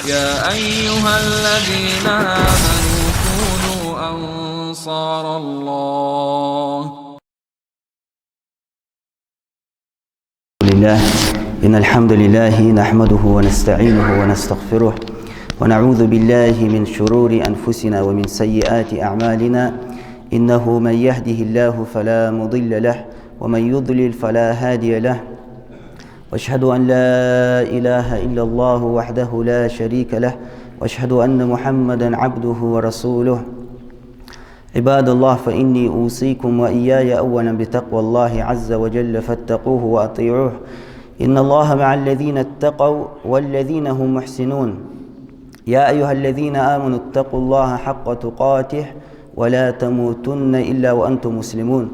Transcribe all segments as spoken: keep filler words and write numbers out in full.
يا أيها الذين آمنوا كونوا أنصار الله. الحمد لله. إن الحمد لله نحمده ونستعينه ونستغفره، ونعوذ بالله من شرور أنفسنا ومن سيئات أعمالنا. إنه من يهده الله فلا مضل له، ومن يضلل فلا هادي له. وأشهد أن لا إله إلا الله وحده لا شريك له، وأشهد أن محمدا عبده ورسوله. عباد الله، فإني أوصيكم وإياي أولا بتقوى الله عز وجل، فاتقوه وأطيعوه. إن الله مع الذين اتقوا والذين هم محسنون. يا أيها الذين آمنوا اتقوا الله حق تقاته ولا تموتن إلا وأنتم مسلمون.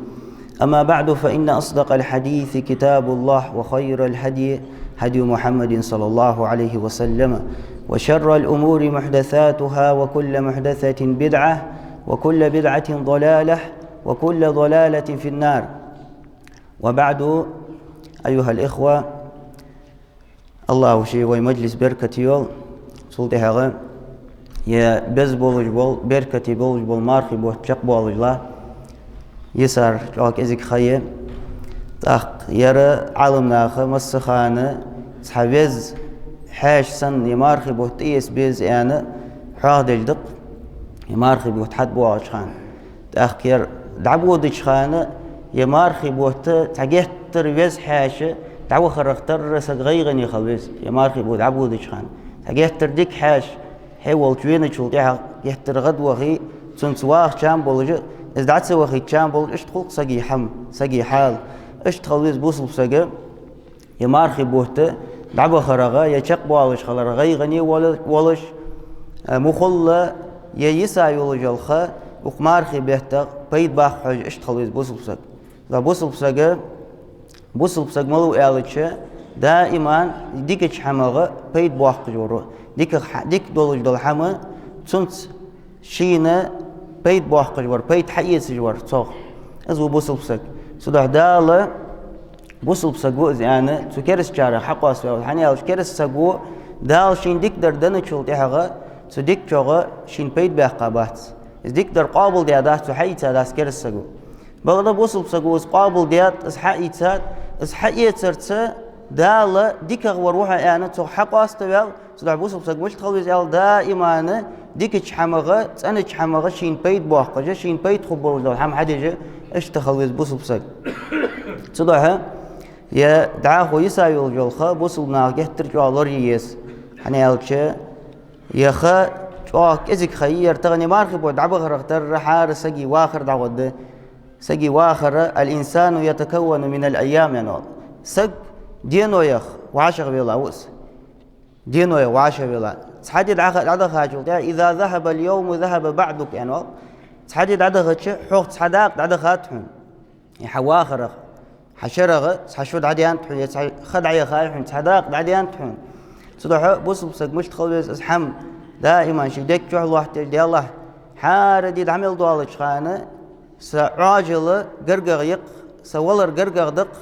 أما بعد، فإن أصدق الحديث كتاب الله، وخير الهدي هدي محمد صلى الله عليه وسلم، وشر الأمور محدثاتها، وكل محدثة بدعة، وكل بدعة ضلالة، وكل ضلالة في النار. وبعد، أيها الإخوة، АллахӀа ше вай мажлис беркате йойла. Цул тӀехьагӀа е беза болаш бола, беркате болаш бола мархий бутт чакхбоалаш ла. Йисар чӀоагӀа кӀезига ха я. ТӀаккха ер Ӏаламнаха массахана цхьа веза хьаьша санна е мархий бутт тӀаэца беза аьнна хьоахадеш да-кх, е мархий бутт хьатӀабоагӀача хана. ТӀаккха ер дӀабодача хана е мархий бутт цхьа геттара веза хьаьша дӀавахарах тарра саг гӀайгӀане хила веза, е мархий бутт дӀабодача хана. Цхьа геттара дика хьаьша хье волча веначул тӀехьагӀа геттара гӀадвахе, цунца ваха чам болаш, из дӀа ца вахийта чам болаш, иштта хул-кх сага хӀама, сага хьал. Иштта хила веза бусалба саг е мархий бутт дӀабахарах, е чакхбоалаш хиларах гӀайгӀане вола-, волаш, э, мухӀалла е йиса йолаш йола ха укх мархий беттах пайда баккха хьожаш, иштта хила веза бусалба саг. Ва бусалба саг, бусалба саг малав аьлча, даиман дикача хӀамах пайда боаккхаш вар ва. Дика ха-, дика долаш дола хӀама, цунца шийна пайда боаккхаш вар, пайда хьаэцаш вар цох. Из ва бусалба саг. Цудухьа Дала бусалба саг ва из аьнна, цу керастачарех хьакъоаставаьв. ХӀана аьлча кераста саго Дала шийна дика дар денначул тӀехьагӀа, цу дикачох шийна пайда баьккха бац. Из дика дар къоабалдаь дац, цо хьаийца дац кераста саго. Бакъда бусалба саго из къоабалдеш, из хьаийцад, из хьаэцарца Дала дикагӀа вар ва хьо аьнна, цох хьакъоаставаьв. Цудухьа бусалба саг мишта хила веза аьлча, даиман дикача хӀамах, цӀенача хӀамах шийна пайда боаккхаш, шийна пайда хургболаш дола хӀама хьадеш, иштта хила веза бусалба саг. Цудухьа е дӀахо йиса йолаш йола ха бусалба наха геттара чӀоагӀа лорае еза. ХӀана аьлча е ха чӀоагӀа кӀезига ха я ер, тахан е мархий бутт дӀабахарах тарра хӀара сага вахар дӀагӀоргда. Сага вахар, الإنسان يتكون من الأيام, аьннад. Саг деноех вӀашагӀвелла ва из. Деноех вӀашагӀвелла. Цхьа ди дӀаха-, дӀадахачул тӀехьагӀа, إذا ذهب اليوم ذهب بعدك, аьннад. Цхьа ди дӀадахача, хьох цхьа дакъа дӀадахад хьона. Е хьа вахарах, хьа шерагӀа цхьа шу дӀадаьннад хьона, е цхьа ха дӀаяхай хьона, цхьа дакъа дӀадаьннад хьона. Цудухьа бусалба саг мишта хила веза, из хӀама даиман ший дег чу лоаттадеш, Даьллахь, хӀара ди дӀа мел доалача хана са Ӏоажал гаргагӀа я-кх, са валар гаргагӀа да-кх,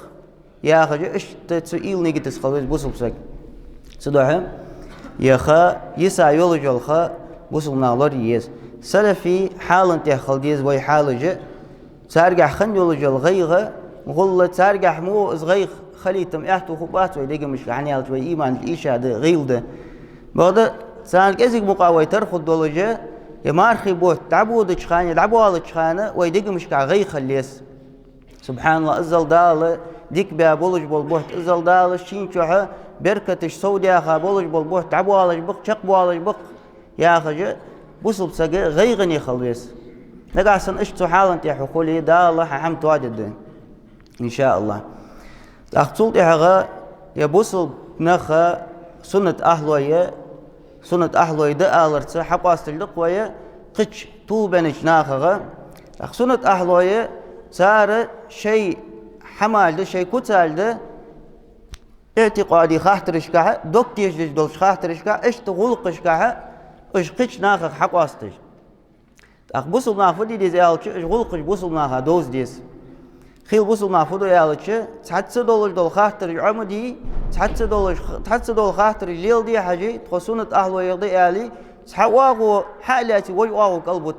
яхаш, иштта цу уйла-нигатаца хила веза бусалба саг. Цудухьа е ха, йиса йолаш йола ха бусалба наха лорае еза. Салафий хьала тӀа хила деза вай хьалаш а, царгахь хинна йолаш йола гӀайгӀа, гӀулакх, царгахь мо из гӀайгӀа хилийта аьттув хургбац вай дегашка, хӀана аьлча вай иман ийша да, гӀийла да. Бакъда царна кӀезига мукъагӀа вай тара хургдолаш, е мархий бутт дӀабодача хана, дӀабоалача хана вай дегашка гӀайгӀа хила еза. СубхьаналлахӀ, иззал Дала дика баь болаш бола бутт, иззал Дала шийна чухьа беркаташ совдаьха болаш бола бутт дӀабоалаш ба-кх, чакхбоалаш ба-кх, яхаш, бусалба саг гӀайгӀане хила веза. Нагахь санна иштта цу хьала тӀа хьо хуле, Дала хьа хӀама тоадергда, иншааллахӀ. ТӀаккха цул тӀехьагӀа е бусалба наха суннат ахьлой, суннат ахьлой да аларца хьакъоасташ да-кх вай кхыча тувлабеннача нахах. ТӀаккха суннат ахьлой, цар шоай хӀамаш да, шоай куцаш да, иӀтикъади хаттарашкахьа, дог тешаш долча хаттарашкахьа, иштта гӀулакхашкахьа, уж кхыча нахах хьакъоасташ. ТӀаккха бусалба нах фу де деза аьлча, уж гӀулакхаш бусалба наха довза деза. Хийла бусалба нах фу ду аьлча, цхьацца долаш дола хаттараш Ӏомаде, Цхьацца долаш, цхьацца дола хаттараш леладе хьажий, тхо суннат ахьло яхь да аьле, цхьа оагӀув хьа а лаьце, вож оагӀув кӀалбут.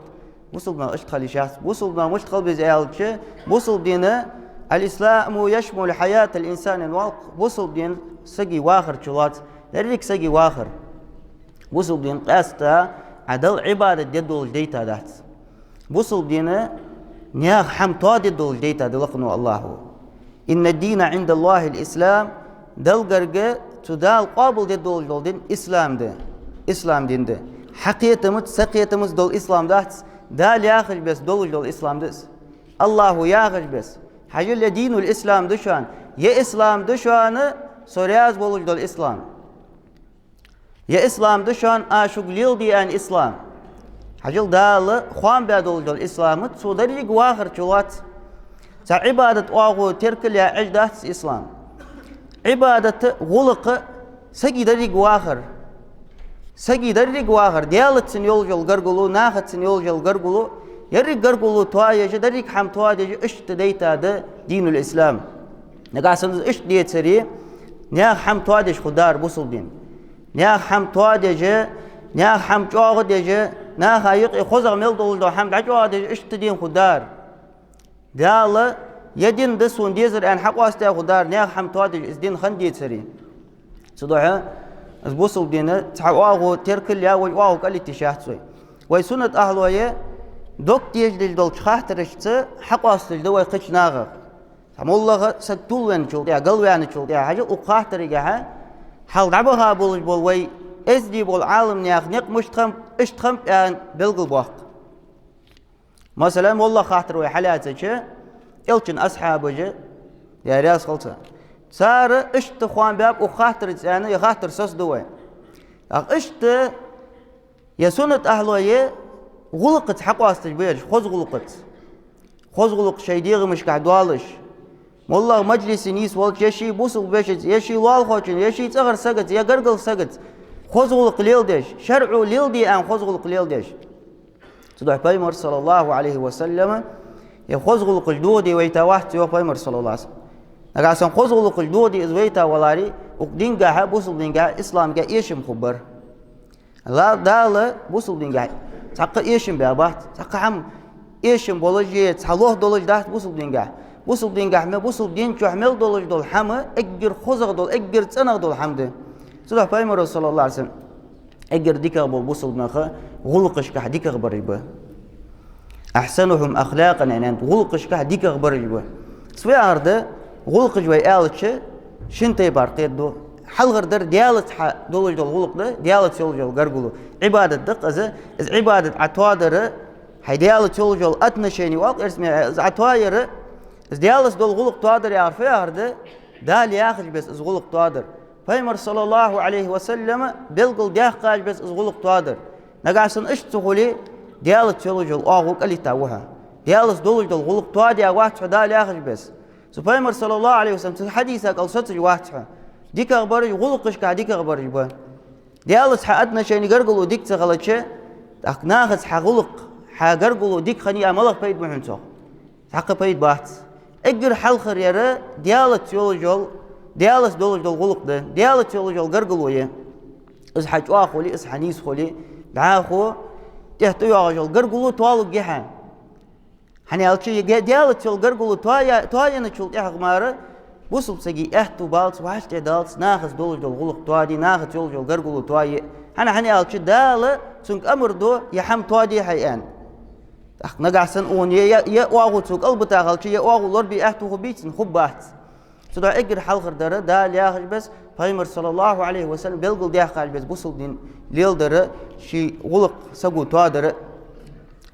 Бусалба нах иштта хила йиш яц. Бусалба нах мишта хила беза аьлча, бусалба дин, الإسلام يشمل حياة الإنسان, валк, бусалба дин сага вахар чулоац, деррига сага вахар. Бусалба дин къаьстта Ӏа Далла Ӏибадат де долаш дайта дац. Бусалба дин наьха хӀама тоаде долаш дайта да лакхано Аллахӏо. إن الدين عند الله الإسلام, Далла гарга цу Дала къоабал де долаш дола дин ислам да. Ислам дин да. Хьа кхетамца, са кхетамца дола ислам дац, Дала яхаш беса долаш дола ислам да из. Аллахӏо яхаш беса. Хьажал, е динул ислам да шоана, е ислам да шоана, со раьза волаш дола ислам. Е ислам да шоана, аз шуга леладе аьнна ислам. Хьажал, Дала хоам баь долаш дола ислам, цо деррига вахар чулоац. Цхьа Ӏибадат оагӀув теркал яь Ӏеш дац ислам. Ӏибадат, гӀулакх сага деррига вахар. Сага деррига вахар. Даьлаца йолаш йола гаргало, нахаца йолаш йола гаргало, еррига гаргало тоаеш, деррига хӀама тоадеш, иштта дайта да динул ислам. Нагахь санна из иштта децаре, наьха хӀама тоадеш хургдар бусалба дин. Наьха хӀама тоадеш, наьха хӀама чӀоагӀдеш, наха юкъе хозагӀа мел долаш дола хӀама дӀачӀоагӀдеш, иштта дин хургдар. Дала е дин да сона дезар аьнна хьакъоастадаь хургдар, наьха хӀама тоадеш из дин хинна децаре. Цудухьа из бусалба дин цхьа оагӀув теркал яь, вож оагӀув кӀалйита йиш яц вай. Вай суннат ахьлой дог тешаш долча хаттарашца хьакъоасташ да вай кхыча нахах. Цхьа моллагӀа саг тувлавенначул тӀехьагӀа, галваьнначул тӀехьагӀа, хьажал, укх хаттарагахьа хьалха дӀабаха болаш бола вай эздий бола Ӏаламнаьха никъ мишта хиннаб, иштта хиннаб аьнна белгалбоаккх. Масала, моллагӀа хаттар вай хьалаьцача, Элчан асхьабаша, Даьла раьза хилва царна, цар иштта хоам баьб укх хаттарца аьнна, е хаттар соцаду вай. ТӀаккха иштта е суннат ахьлой гӀулакхаца хьакъоасташ ба ераш, хоза гӀулакхаца. Хоза гӀулакх шоай дегӀамашкахь доалаш. МоллагӀа маджлисе нийсвелча, е ший бусалба вешийца, е ший лоалахочунца, е ший цӀагӀара сагаца, е гаргара сагаца хоза гӀулакх леладеш, шарӀо леладе аьнна хоза гӀулакх леладеш. Цудухьа Пайхамар, саллаллахӀу Ӏалайхи ва саллам, е хоза гӀулакхаш дохаде вайта вац, йоах Пайхамар, саллаллахӀу Ӏалайхи ва саллам. Нагахь санна хоза гӀулакхаш дохаде из вайта валаре, укх дингахьа, бусалба дингахьа, исламгахьа эшам хургбар. Ла-, Дала бусалба дингахьа цхьаккха эшам баь бац, цхьаккха хӀама эшам болаш е цхьа лоха долаш дац бусалба дингахьа. Бусалба дингахьа ме-, бусалба дин чу мел долаш дола хӀама эггара хозагӀа дола, эггара цӀенагӀа дола хӀама да. Цудухьа Пайхамара, саллаллахӀу Ӏалайхи ва саллам, эггара дикагӀа бола бусалба нах гӀулакхашкахьа дикагӀа бараш ба. أحسنهم أخلاقا, яӀни гӀулакхашкахьа дикагӀа бараш ба. Цу яхар да, гӀулакхаш вай аьлча, шин тайпара кхетаду. Хьалхардар Даьлаца хьа долаш дола гӀулакх да, Даьлаца йолаш йола гаргало. Ӏибадат да-кх из, из Ӏибадат Ӏа тоадар, хьай Даьлаца йолаш йола отношени оал-кх эрсий меттала, из Ӏа тоаяр, из Даьлаца дола гӀулакх тоадар яхар фу яхар да, Дала яхаш беса из гӀулакх тоадар. Пайхамар, саллаллахӀу Ӏалайхи ва саллам, белгалдаьккхача беса из гӀулакх тоадар. Нагахь санна иштта ца хуле, Даьлаца йолаш йола оагӀув кӀалйита ва хьо. Даьлаца долаш дола гӀулакх тоадаь вац хьо Дала яхаш беса. Цу Пайхамара, саллаллахӀу Ӏалайхи ва саллам, цу хьадиса кӀал соцаш вац хьо. ДикагӀа бараш, гӀулакхашкахьа дикагӀа бараш ба. Даьлаца хьа отношени гаргало дика ца хилча, тӀаккха нахаца хьа гӀулакх, хьа гаргало дика хиннай яхе, малагӀа пайда ба хьона цох? Цхьаккха пайда бац. Эггара хьалхара яр Даьлаца йолаш йола, Даьлаца долаш дола гӀулакх да, Даьлаца йолаш йола гаргало я. Из хьа чӀоагӀа хуле, из хьа нийса хуле, дӀахо тӀехьа тӀайоагӀаш йола гаргало тоалургья хьа. ХӀана аьлча, е Даьлаца йола гаргало тоая-, тоаеначул тӀехьагӀа мара бусалба сага аьттув баллалца, вӀаштӀехьа даллалца, нахаца долаш дола гӀулакх тоаде, нахаца йолаш йола гаргало тоае. ХӀана, хӀана аьлча, Дала цунга амар ду, е хӀама тоаде хьай аьнна. ТӀаккха нагахь санна укхун е, е, е оагӀув цо кӀалбита хилча, е оагӀув лорабе аьттув хургбий цунна? Хургбац. Цудухьа эггара хьалхара дар Дала яхаш беса, Пайхамара, саллаллахӀу Ӏалайхи ва саллам, белгалдаьккхача беса бусалба дин леладар, ший гӀулакх саго тоадар.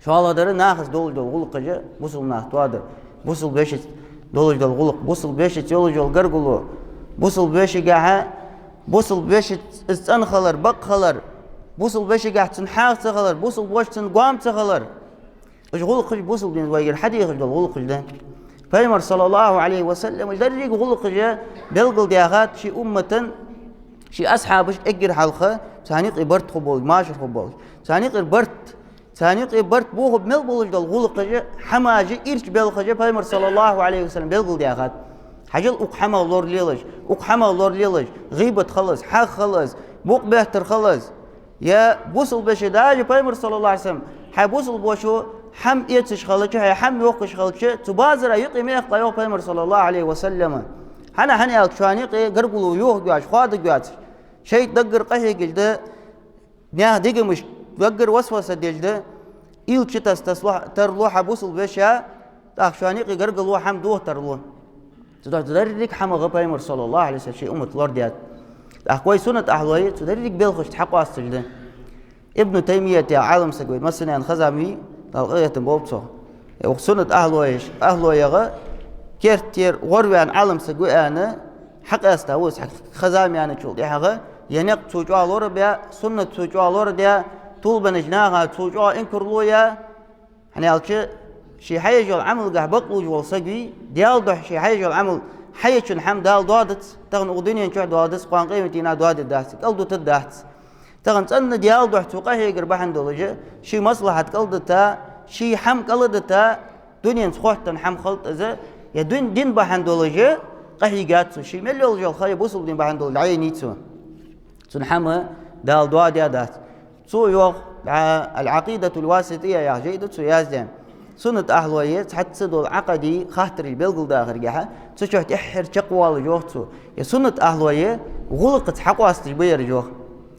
ШоллагӀдар нахаца долаш дола гӀулакхаш бусалба наха тоадар. Бусалба вешийца долаш дола гӀулакх, бусалба вешийца йолаш йола гаргало, бусалба вешийгахьа, бусалба вешийца из цӀена хилар, бакъ хилар, бусалба вешийгахьа цун хьагӀ ца хилар, бусалба воша цун гоама ца хилар. Уж гӀулакхаш бусалба дина вайгара хьадехаш дола гӀулакхаш да. Пайхамара, саллаллахӀу Ӏалайхи ва саллам, уж деррига гӀулакхаш белгалдаьхад ший уммата, ший асхьабашта эггара хьалха, царна юкъе барт хургболаш, машар хургболаш. Царна юкъера барт, царна юкъе барт бохаб мел болаш дола гӀулакхаш, хӀамаш, ирча белхаш Пайхамара, саллаллахӀу Ӏалайхи ва саллам, белгалдаьхад. Хьажал, укх хӀамах лоралелаш, укх хӀамах лоралелаш, гӀийбат хилалаш, хьагӀ хилалаш, букъ беттар хилалаш. Е бусалба веший, даже Пайхамар, саллаллахӀу Ӏалайхи ва саллам, хьай бусалба воша хӀама эцаш хилча, хьай хӀама йохкаш хилча, цу базара юкъе ма эккха, йоах Пайхамар, саллаллахӀу Ӏалайхи ва саллам. ХӀана, хӀана аьлча, шоана юкъе гаргало йохаргйоацаш, хоадергйоацаш, шоайта даггара къахьегаш да, наьха дегамашка даггара васваса деш да, уйла чутесса тас-, тарлу хьа бусалба веший, тӀаккха шоана юкъе гаргало, хӀама доха тарлу. Цудухьа цу деррига хӀамах Пайхамара, саллаллахӀу Ӏалайхи ва саллам, ший уммат лорадеш да. ТӀаккха вай суннат ахьлой цу деррига белхашта хьакъоасташ да. Ибн Таймият яха Ӏалам саг вай, массанена хаза ма вий, Дала къахетам болба цох. Е укх суннат ахьлой, ахьлойх керттера гӀорваьнна Ӏалам саг ва аьнна, хьакъаьста ва из, хьа-, хаза ма яьнначул тӀехьагӀа, е никъ цо чӀоагӀа лорабаь, суннат цо чӀоагӀа лорадаь, тувлабеннача наха цо чӀоагӀа инкарло яь, хӀана аьлча, ше хьаеш йола Ӏамалгахьа бакълувш вола саг вий, Даьла духьа ше хьаеш йола Ӏамал, хьаечун хӀама Дала доадац, тахан укх дунен чухь доадац, кхоана къематдийнахьа доадергдац, кӀалдутаргдац. Тахан цӀена Даьла духьа цо къахьегар бахьан долаш, ший маслахьат кӀалдита, ший хӀама кӀалдита, дуненца хоттаденна хӀама хилда из, е дин, дин бахьан долаш къахьийгад цо, ший мел йолаш йола ха е бусалба дин бахьан долаш дӀаеннай цо. Цун хӀама Дала доадаь дац. Цо йоах, а, «Аль-Ӏакъидатуль-Васития» яха жай да цо яздаь. Суннат ахьлой цхьацца дола Ӏакъида хаттараш белгалдахаргахьа, цу чухь тӀеххьара чакхвоалаш йоах цо. Е суннат ахьлой гӀулакхаца хьакъоасташ ба ераш йоах.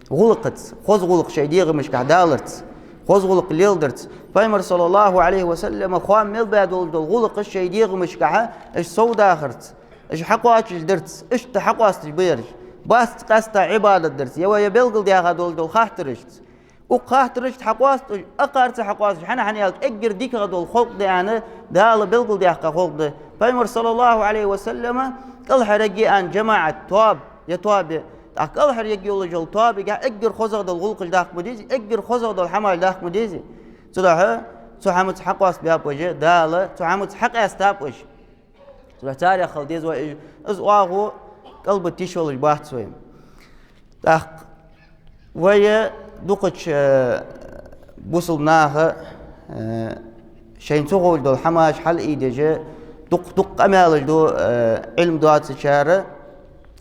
ГӀулакхаца, хоза гӀулакх шоай дегӀамашкахьа даларца, хоза гӀулакх леладарца. Пайхамара, саллаллахӀу Ӏалайхи ва саллам, хоам мел баь долаш дола гӀулакхаш шоай дегӀамашкахьа уж совдахарца, уж хьакхоачашдарца, иштта хьакъоасташ ба ераш. Бац къаьстта Ӏибадат дарца, е вай белгалдаьха долаш дола хаттарашца. Укх хаттарашца хьакъоасташ, акхарца хьакъоасташ, хӀана, хӀана аьлча, эггара дикагӀа дола халкъ да аьнна, Дала белгалдаьккха халкъ да. Пайхамара, саллаллахӀу Ӏалайхи ва саллам, кӀалхаръяргья аьнна жамаӀат, тоаба, е тоаба. ТӀаккха кӀалхаръяргйолаш йола тоабагахьа эггара хозагӀа дола гӀулакхаш даккха ма дезий, эггара хозагӀа дола хӀамаш даккха ма дезий. Цудухьа цу хӀамаца хьакъоастабаьб уж, Дала цу хӀамаца хьакъаьстаб уж. Цудухьа царех хила деза вай, из оагӀув кӀалбита йиш йолаш бац вай. ТӀаккха вай дукхача, э, бусалба наха, э, шоашта ца ховш дола хӀамаш хьалъайдеш, дукха, дукха къамаьлаш ду, э, Ӏилма доацачар,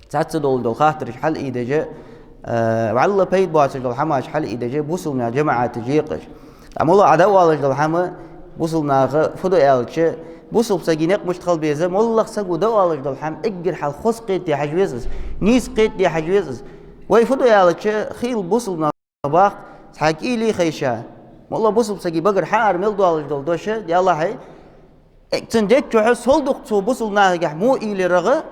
цхьацца долаш дола хаттараш хьалъайдеш, э, вӀалла пайда боацаш дола хӀамаш хьалъайдеш, бусалба наьха жамаӀаташ екъаш. Амма моллагӀа дӀаоалаш дола хӀама, бусалба наха фу ду аьлча, бусалба сага никъ мишта хила беза, моллагӀа саго дӀаоалаш дола хӀама эггара хьалха хоза кхетаде хьажа веза из, нийса кхетаде хьажа веза из. Вай фу ду аьлча, хийла бусалба нах баккха, цхьа кӀийле хайша, моллагӀа бусалба сага багара хьаара мел доалаш дола дош, Даьллахьа, э, цун дег чухь сол дукха цу бусалба нахагахьа муо илирагӀа,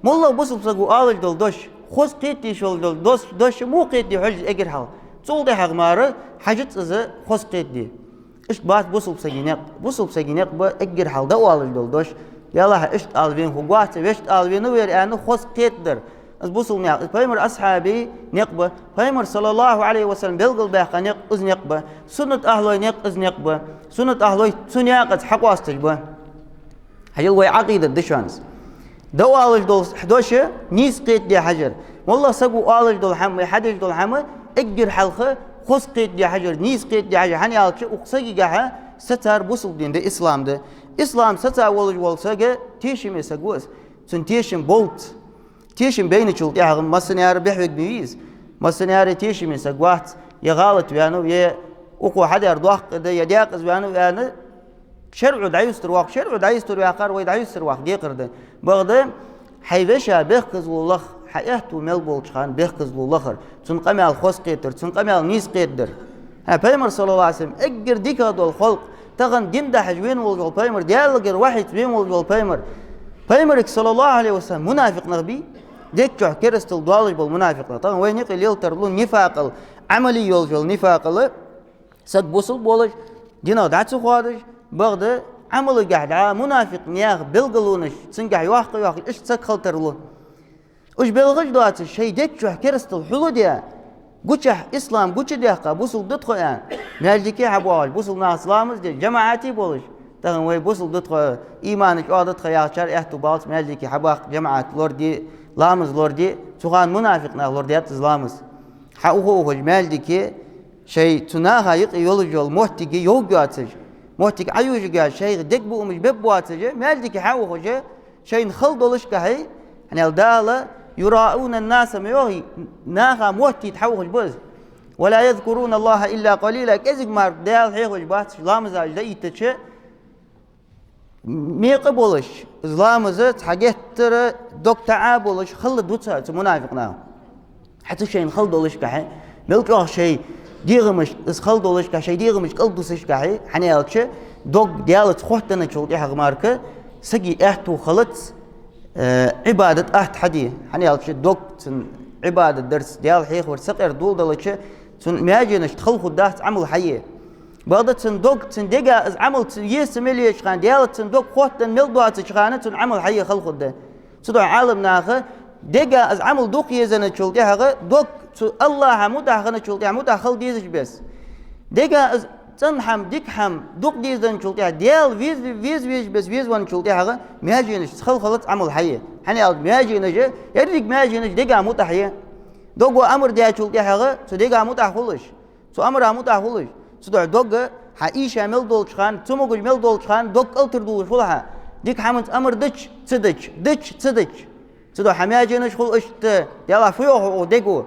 моллагӀа бусалба саго оалаш дола дош, хоза кхетаде йиш йолаш дола дош, дош муо кхетаде хьожаш эггара хьалха. Цул тӀехьагӀа мара хьажац из хоза кхетаде. Иштта бац бусалба сага никъ. Бусалба сага никъ ба эггара хьалха дӀаоалаш дола дош. Даьллахьа, иштта ала вена хургвац, вешта ала вена вер аьнна хоза кхетадар. Из бусалба никъ, Пайхамара асхьабий никъ ба, Пайхамара, саллаллахӀу Ӏалайхи ва саллам, белгалбаьккха никъ, из никъ ба, суннат ахьлой никъ, из никъ ба, суннат ахьлой цу наькъаца хьакъоасташ ба. Хьажал, вай Ӏакъидат да шоана из. ДӀаоалаш дола дош нийса кхетаде хьажар. МоллагӀа саго оалаш дола хӀама, хьадеш дола хӀама эггара хьалха хоза кхетаде хьажар, нийса кхетаде хьажар. ХӀана аьлча, укх сагагахьа сацар бусалба дин да, ислам да. Ислам саца волаш вола саг тешаме саг ва из. Цун тешам болц. Тешам байначул тӀехьагӀа массане а бӀехвергма веза из. Массане а тешаме саг вац, е гӀалат ваьннав, е укхо хьадаьр доккха да, е декъаза ваьннав аьнна, шарӀо дӀаюстар ваккха, шарӀо дӀаюстар ваьккхар вай дӀаюстар ваккха декхар да. Бакъда, хьай вешийна бехказло лаха, хьа аьттув мел болча хана бехказло лахар, цун къамаьл хоза кхетар, цун къамаьл нийса кхетадар. ХӀа, Пайхамар, саллаллахӀу Ӏалайхи ва саллам, эггара дикагӀа дола халкъ, тахан дин дахьаш вена волаш вола Пайхамар, Даьлагара вахьица вена волаш вола Пайхамар. Пайхамарга, саллаллахӀу Ӏалайхи ва саллам, мунафикъ нах бий, дег чухь керастал доалаш бола мунафикъ нах. Тахан вайна юкъе лелатарлу нифакъал, Ӏамали йолаш йола нифакъал, саг бусалба волаш, динах дӀа ца хоадаш, бакъда Ӏамалагахьа дӀа мунафикъ наьха белгалонаш цунгахьа йоаккха-йоаккхаш, иштта саг хила тарлу. Уж белгаш доацаш, шоай дег чухь керастал хьулдаь, гучахь ислам гучадаьккха, бусалба да тхо аьнна, маьждиге хьабоагӀаш, бусалба нахаца ламаз деш, жамаӀате болаш. Тахан вай бусалба да тхо, иман чӀоагӀа да тха яхачар аьттув баллалца маьждиге хьабаккха, жамаӀат лораде, ламаз лораде, цу хана мунафикъ наха лорадаьд из ламаз. Хьа уха-ухаш маьждиге, шоай цу наха юкъе йолаш йола моттиг йовргйоацаш, моттиг Ӏоювжаргйоацаш, шоайх дег буамаш бергбоацаш, маьждиге хьаухаш, Шоашта хала долашкахьа, хӀана аьлча Дала «يراءون الناس» ма йоахий, наха моттийта хьаухаш ба уж. «ولا يذكرون الله إلا قليلا», кӀезига мара Даьла хьехавеш бац уж, ламазаш даийтача, мекъа болаш, из ламаз цхьа геттара дог таӀа болаш хала да цу, цу мунафикъ наха. ХӀаьта шоашта хала долашкахьа, мел чӀоагӀа шоай дегӀамаш, из хала долашкахьа, шоай дегӀамаш кӀалдусашкахьа, хӀана аьлча дог Даьлаца хоттаденначул тӀехьагӀа мара сага аьттув хилац, э, Ӏибадат атта хьаде. ХӀана аьлча дог цун Ӏибадат дарца, Даьла хьехаварца сакъердадоладелча, цун маьженашта хала хургдац Ӏамал хьае. Бакъда цун дог, цун дега из Ӏамал ц-, еза ца мел еча хана, Даьлаца цун дог хоттаденна мел доацача хана, цун Ӏамал хьае хала хургда. Цудухьа Ӏаламнаха дега из Ӏамал дукха езанначул тӀехьагӀа, дог цу АллахӀа мутӀахьа хинначул тӀехьа мутӀахьа хила дезаш беса. Дега из цӀена хӀама, дика хӀама дукха дезаденначул тӀехьа, Даьла вез-, веза везаш беса везавенначул тӀехьагӀа, маьженашца хала хилац Ӏамал хьае. ХӀана аьлча маьженаш, еррига маьженаш дега мутӀахьа я. Дого амар даьчул тӀехьагӀа, цу дега мутӀахьа хул уж. Цу амара мутӀахьа хул уж. Цудухьа дог, хьа ийша мел долча хана, цамогаш мел долча хана, дог кӀалтӀара дуллаш хул хьа. Дика хӀаманца амар дича, ца дича, дича, ца дича. Цудухьа хьа маьженаш хул иштта, Даьлах фу йоах хьога дего.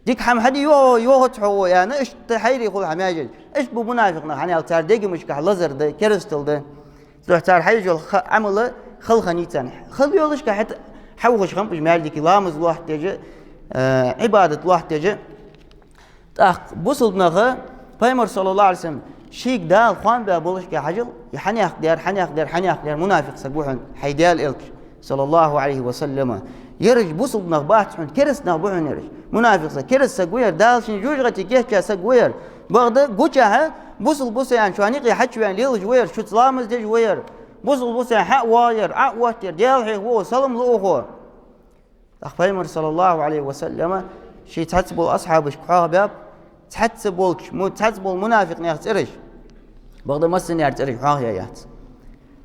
Дика хӀама хьаде йоах, йоахац хьога, аьнна, иштта хьайра хул хьа маьженаш. Иштта ба мунафикъ нах, хӀана аьлча цар дегамашкахьа лазар да, керастал да. Цудухьа цар хьаеш йола ха-, Ӏамал хала хиннай царна. Хала йолашкахьа хӀаьта хьаухаш хиннаб уж маьждиге, ламаз лоаттадеш, э, Ӏибадат лоаттадеш. ТӀаккха бусалба наха Пайхамар, صلى الله عليه وسلم, шийга Дала хоам баь болашкахьа хьажал, е хьанехк дар, хьанехк дар, хьанехк дар, мунафикъ саг ва хьона, хьай Даьла Элча, صلى الله عليه وسلم. Ераш бусалба нах бац хьона, кераста нах ба хьона ераш. Мунафикъ саг, кераста саг ва ер, Дала шийна жожагӀате кийчъяь саг ва ер. Бакъда гучахьа бусалба ва со аьнна, шоана юкъе хьачувена лелаш ва ер, шуца ламаз деш ва ер. Бусалба ва со аьнна хьа а воагӀа ер, Ӏа а отта ер, Даьла хьехаву, салам лу укхо. ТӀаккха Пайхамар, صلى الله عليه وسلم, ший цхьацца болча асхьабашка хьоахабаьб цхьацца болча, му-, цхьацца болча мунафикъ наьха цӀераш. Бакъда массанеца цӀераш хьоахаяь яц.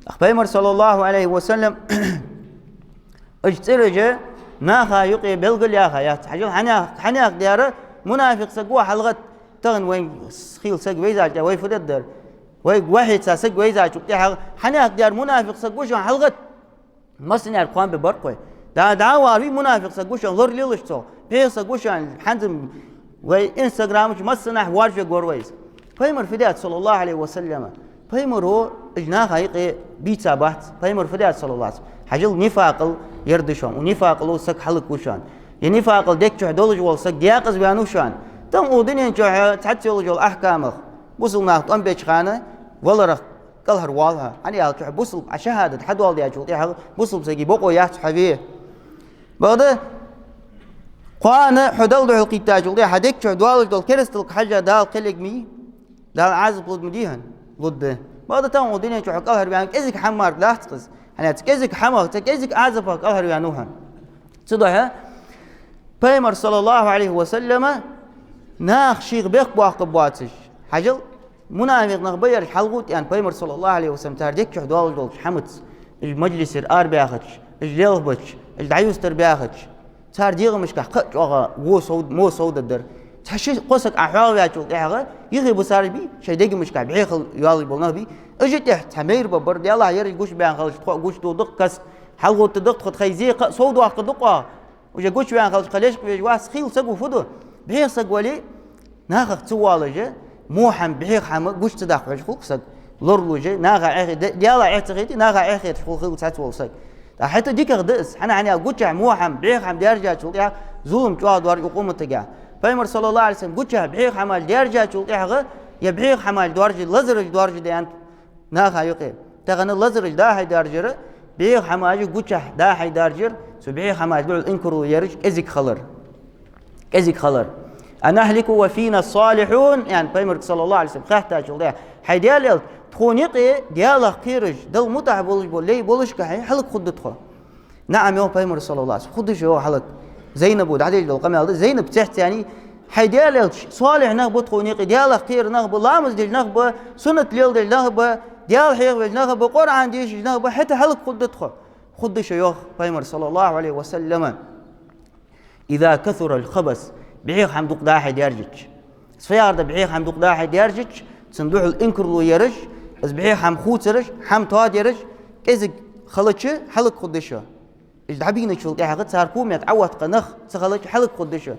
ТӀаккха Пайхамар, صلى الله عليه وسلم, уж цӀераш наха юкъе белгалъяьха яц. Хьажал, хьанех-, хьанехк дар мунафикъ саг ва хьалгӀатта, тахан вайна хийла саг вайзача, вай фу дергдар? Вайга вахьийца саг вайзачул тӀехьагӀа, хьанехк дар мунафикъ саг ва шоана хьалгӀатта. Массанеца хоам бе бар-кх вай. Да, да, вар вий мунафикъ саг ва шоана, лоралелаш цох. БӀеха саг ва шоана, хӀанз вай Instagram чу массанахьа воаржавергвар вай из. Пайхамар фу даьд, صلى الله عليه وسلم? Пайхамаро уж наха юкъе бийца бац. Пайхамар фу даьд, صلى الله عليه وسلم? Хьажал, нифакъал ер да шоана. Укх нифакъало саг хьалакву шоана. Е нифакъал дег чу долаш вола саг даькъаза ваьннав шоана. Тахан укх дунен чухь цхьацца йолаш йола ахькамах, бусалба наха тӀом беча хана валарах кӀалхарвоал хьо. ХӀана аьлча бусалба, Ӏа шахӀадат хьадоаладаьчул тӀехьагӀа бусалба сага бокъо яц хьо ве. Бакъда кхоана хьо Далла духьалкхийттачул тӀехьагӀа хьа дег чу доаллаш дола керасталга хьежжа Дала кхел ергма, Дала Ӏазап лургма дий хьона? Лургда. Бакъда тахан укх дунен чу хьо кӀалхарваьнна кӀезига хӀама мара дац-кх из. ХӀана аьлча кӀезига хӀамах, цу кӀезига Ӏазапах кӀалхарваьннав хьо. Цудухьа Пайхамар, صلى الله عليه وسلم, наха шийх бехк боаккхаргбоацаш, хьажал, мунафикъ нах ба ераш хьалгӀатта, аьнна, Пайхамар, صلى الله عليه وسلم, цар дег чу доаллаш долча хӀамаца, уж маджлисера арабаьхача, уж лелхабача, уж дӀаюстарбаьхача, цар дегӀамашкахьа кхы а чӀоагӀа во сов-, мо совдаргдар. Цхьа ши-кхо саг Ӏа хьоахаваьчул тӀехьагӀа, юхе бусараш бий, шоай дегамашкахьа бӀехал йоаллаш бола нах бий, уж а тӀехьа цхьа майра баргбар, Даьллахь, ераш гучабаьнна хилча, тхо а гучадоаладу-кх, кас хьалгӀаттаргда-кх, тхо тхоай зе кхы а совдоаккхаргда-кх оаха. Уж гучаваьнна хилча, кхы лечкъавеш вац, хийла саго фу ду? БӀеха саг вале, нахах ца воалаш, во хӀама, бӀеха хӀама гуча ца даккха хьожаш хул-кх саг. Лоралуш, наха Ӏехе-, Д-, Даьлах Ӏеха ца хете, наха Ӏехеташ хул хийла цхьацца вола саг. ТӀаккха хӀаьта дикагӀа да из, хӀана, хӀана аьлча гучахьа во хӀама, бӀеха хӀама даьржачул тӀехьагӀа зулам чӀоагӀа доаржаду укх умматагахьа. Пайхамар, صلى الله عليه وسلم, гучахьа бӀеха хӀамаш даьржачул тӀехьагӀа, е бӀеха хӀамаш доаржаде, лазараш доаржаде аьннад наха юкъе. Тахан лазараш дӀа-хьа даржар, бӀеха хӀамаш гучахьа дӀа-хьа даржар, цу бӀеха хӀамаш духьал инкарло яраш кӀезига хилар. КӀезига хилар. «أنهلك وفينا الصالحون», аьнна, Пайхамарга, صلى الله عليه وسلم, хаьттачул тӀехьагӀа: «ХӀай Даьла Элча, тхона юкъе Даьлах кхераш, Далла мутӀахьа болаш бола лай болашкахьа хӀалакхургда тхо?» «نعم», йоах Пайхамара, صلى الله عليه وسلم, хургда шо, йоах, хӀалак. Зайнабо дӀаделла дола къамаьл да. Зайнаб цецваьннай: «ХӀай Даьла Элча, салихӀ нах ба тхона юкъе, Даьлах кхера нах ба, ламаз деш нах ба, суннат леладеш нах ба, Даьла хьехавеш нах ба, Къуръан дешаш нах ба, хӀаьта хӀалакхургда тхо». «Хургда шо, йоах Пайхамара, صلى الله عليه وسلم, إذا كثر الخبث, бӀеха хӀама дукха дӀа-хьа даьржача». Из фу яхар да, бӀеха хӀама дукха дӀа-хьа даьржача, цун духьал инкарло яраш, из бӀеха хӀама хувцараш, хӀама тоадараш кӀезига хилча, хьалакхургда шо. Уж дӀабийначул тӀехьагӀа цар комаьрша Ӏоотта нах ца хилча, хьалакхургда шо.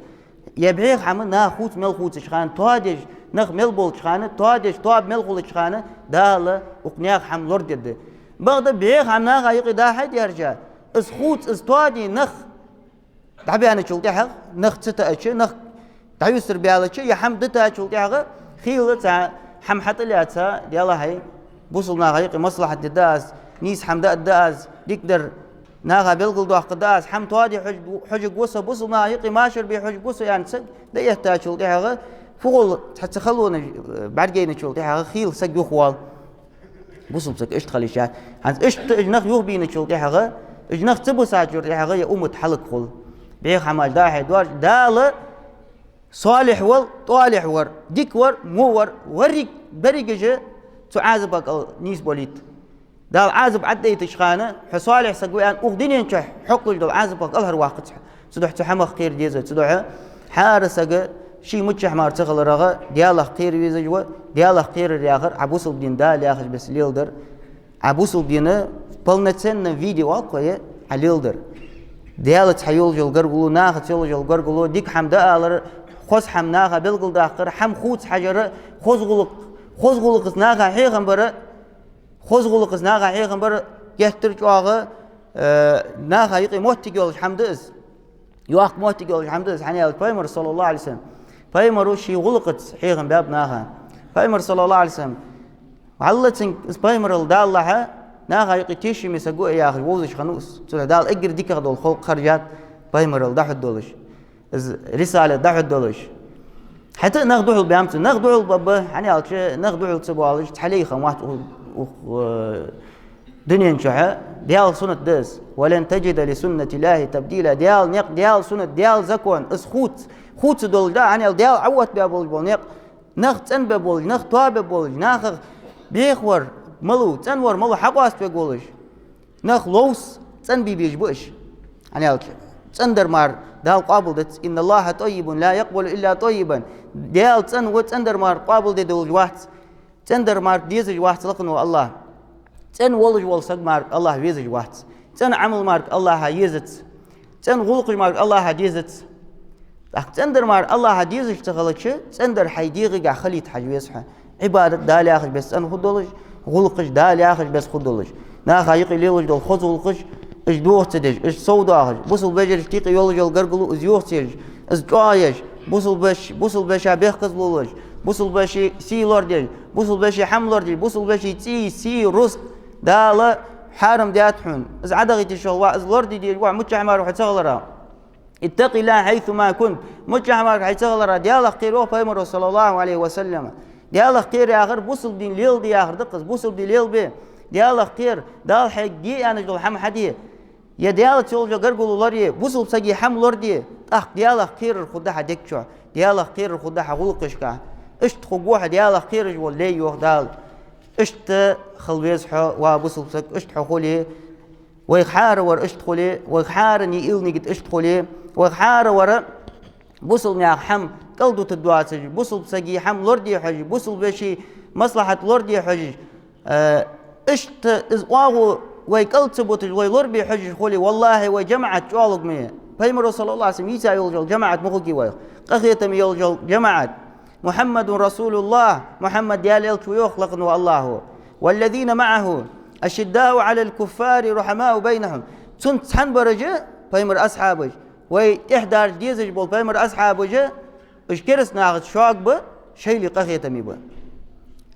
Е бӀеха хӀама наха хувца мел хувцача хана, тоадеш нах мел болча хана, тоадеш тоаба мел хулача хана, Дала укх наьха хӀама лорадергда. Бакъда бӀеха хӀама наха юкъе дахьа а даьржа, из хувца, из тоаде нах дӀабаьнначул тӀехьагӀа, нах ца тоача, нах дӀаюсар баьлча, е хӀама дитачул тӀехьагӀа, хийла цхьа хӀама хьатӀалаьца, Даьлахьа, бусалба наха юкъе маслахьат дергда аз, нийса хӀама дӀааргда аз, дикадар наха белгалдоаккхаргда аз, хӀама тоаде хьож-, хьожаргва со, бусалба наха юкъе машар бе хьожаргва со, аьнна саг дӀаэттачул тӀехьагӀа, фу хул цхьацца халонаш, бӀаргайначул тӀехьагӀа, хийла саг юхавоал. Бусалба саг иштта хила йиш яц. ХӀанз иштта уж нах юхабийначул тӀехьагӀа, уж нах ца бисачул тӀехьагӀа, е уммат хьалакхул. БӀеха хӀамаш дахье доаржа, Дала салихь вар, тӀалихь вар, дика вар, во вар, верриг, берригаш цу Ӏазапа кӀал нийсболийт. Дала Ӏазап Ӏаддайтача хана, хьо салихь саг ва аьнна, укх дунен чу хьокхалуш дола Ӏазапа кӀал хьарваккхац хьо. Цудухьа цу хӀамах кхера деза, цудухьа хӀара саг ший миччахьа мара ца хиларах, Даьлах кхера везаш ва, Даьлах кхерар яхар, Ӏа бусалба дин Дала яхаш беса леладар, Ӏа бусалба дин полноценном виде оал-кх вай, Ӏа леладар. Даьлаца хьайолаш йола гаргало, нахаца йолаш йола гаргало, дика хӀама дӀаалар, хоза хӀама наха белгалдаккхар, хӀама хувца хьажар, хоза гӀулакх, хоза гӀулакхаца наха хьехам бар, хоза гӀулакхаца наха хьехам бар, геттара чӀоагӀа, э, наха юкъе моттиг йолаш хӀама да из. Йоккха моттиг йолаш хӀама да из, хӀана аьлча Пайхамара, саллаллахӀу Ӏалайхи ва саллам, Пайхамара ший гӀулакхаца хьехам баьб наха. Пайхамар, саллаллахӀу Ӏалайхи ва саллам, валлахӀи, цунга из Пайхамарал даллалехьа, наха юкъе тешаме саг ва яхаш вовзаш хиннав из. Цудухьа Дала эггара дикагӀа дола халкъ харжад Пайхамарал дӀахьоргдолаш. Из рисалат дӀахьоргдолаш. ХӀаьта а нах духьал баьннаб цунна, нах духьал баьб, хӀана аьлча нах духьал ца боалаш цхьа лай хиннавац укх, укх, э, дунен чухьа. Даьла суннат да из. «ولن تجد لسنة الله تبديلا». Даьла никъ, Даьла суннат, Даьла закон, из хувц-, хувца долаш да, хӀана аьлча Даьла Ӏоотта баь болаш бола никъ, нах цӀенбаь болаш, нах тоабаь болаш, нахах бехавар малав, цӀенвар малав хьакъоаставе волаш. Нах ловца цӀенбе безаш ба уж. ХӀана аьлча цӀендар мара Дала къоабалдац. «إن الله طيب لا يقبل إلا طيبا». Даьла цӀена ва, цӀендар мара къоабалде долаш вац. ЦӀендар мара дезаш вац лакхавола АллахӀ. ЦӀена волаш вола саг мара АллахӀ везаш вац. ЦӀена Ӏамал мара АллахӀа езац. ЦӀена гӀулакхаш мара АллахӀа дезац. ТӀаккха цӀендар мара АллахӀа дезаш ца хилча, цӀендар хьай дегӀагахьа хилийта хьажа веза хьо. Ӏибадат Дала яхаш беса цӀена хургдолаш, гӀулакхаш Дала яхаш беса хургдолаш. Наха юкъе лелаш дола хоза гӀулакхаш, уж дохаца деш, уж совдоахаш, бусалба вежарашта юкъе йолаш йола гаргало из йохаца еш, из чӀоагӀъеш, бусалба веш-, бусалба вешийна бехказло луш, бусалба веший сий лорадеш, бусалба веший хӀама лорадеш, бусалба веший цӀий, сий, рузкъ Дала хьарам даьд хьона. Из Ӏодахийта йиш йолаш ва, из лораде дезаш ва, миччахьа мара хьо ца хиларах. «اتق الله حيثما كنت». Миччахьа мара хьо ца хиларах, Даьлах кхера, йоах Пайхамара, саллаллахӀу Ӏалайхи ва саллам. Даьлах кхера яхар бусалба дин леладе яхар да-кх из, бусалба дин лелабе. Даьлах кхера, Дала хьайга де аьнна дола хӀама хьаде. Е Даьлаца йолаш йола гаргало лорае, бусалба сага хӀама лораде. ТӀаккха Даьлах кхерар хургда хьа дег чу, Даьлах кхерар хургда хьа гӀулакхашка. Иштта хургва хьо Даьлах кхераш вола лай, йоах Дала. Иштта хила веза хьо, ва бусалба саг, иштта хьо хуле, вайх хӀаравар иштта хуле, вайх хӀаране илнигит иштта хуле, вайх хӀаравар бусалба наьха хӀама кӀалдутаргдоацаш, бусалба сага хӀама лораде хьожаш, бусалба веший маслахьат лораде хьожаш, э, иштта из оагӀув вай кӀал ца буташ, вай лорабе хьожаш хуле, валлахӀи, вай жамаӀат чӀоагӀлургма я. Пайхамара, саллаллахӀу Ӏалайхи ва саллам, йийца йолаш йола жамаӀат ма хургья вайх. Къахетаме йолаш йола жамаӀат. «محمد رسول الله», Мухьаммад Даьла элча ва, йоах лакхавола АллахӀа. «والذين معه أشداء على الكفار رحماء بينهم». Цунца цхьана бараш, Пайхамара асхьабаш, вай тӀехьа даржа дезаш бола Пайхамара асхьабаш, уж кераста нахаца шога ба, шоайла къахетаме ба.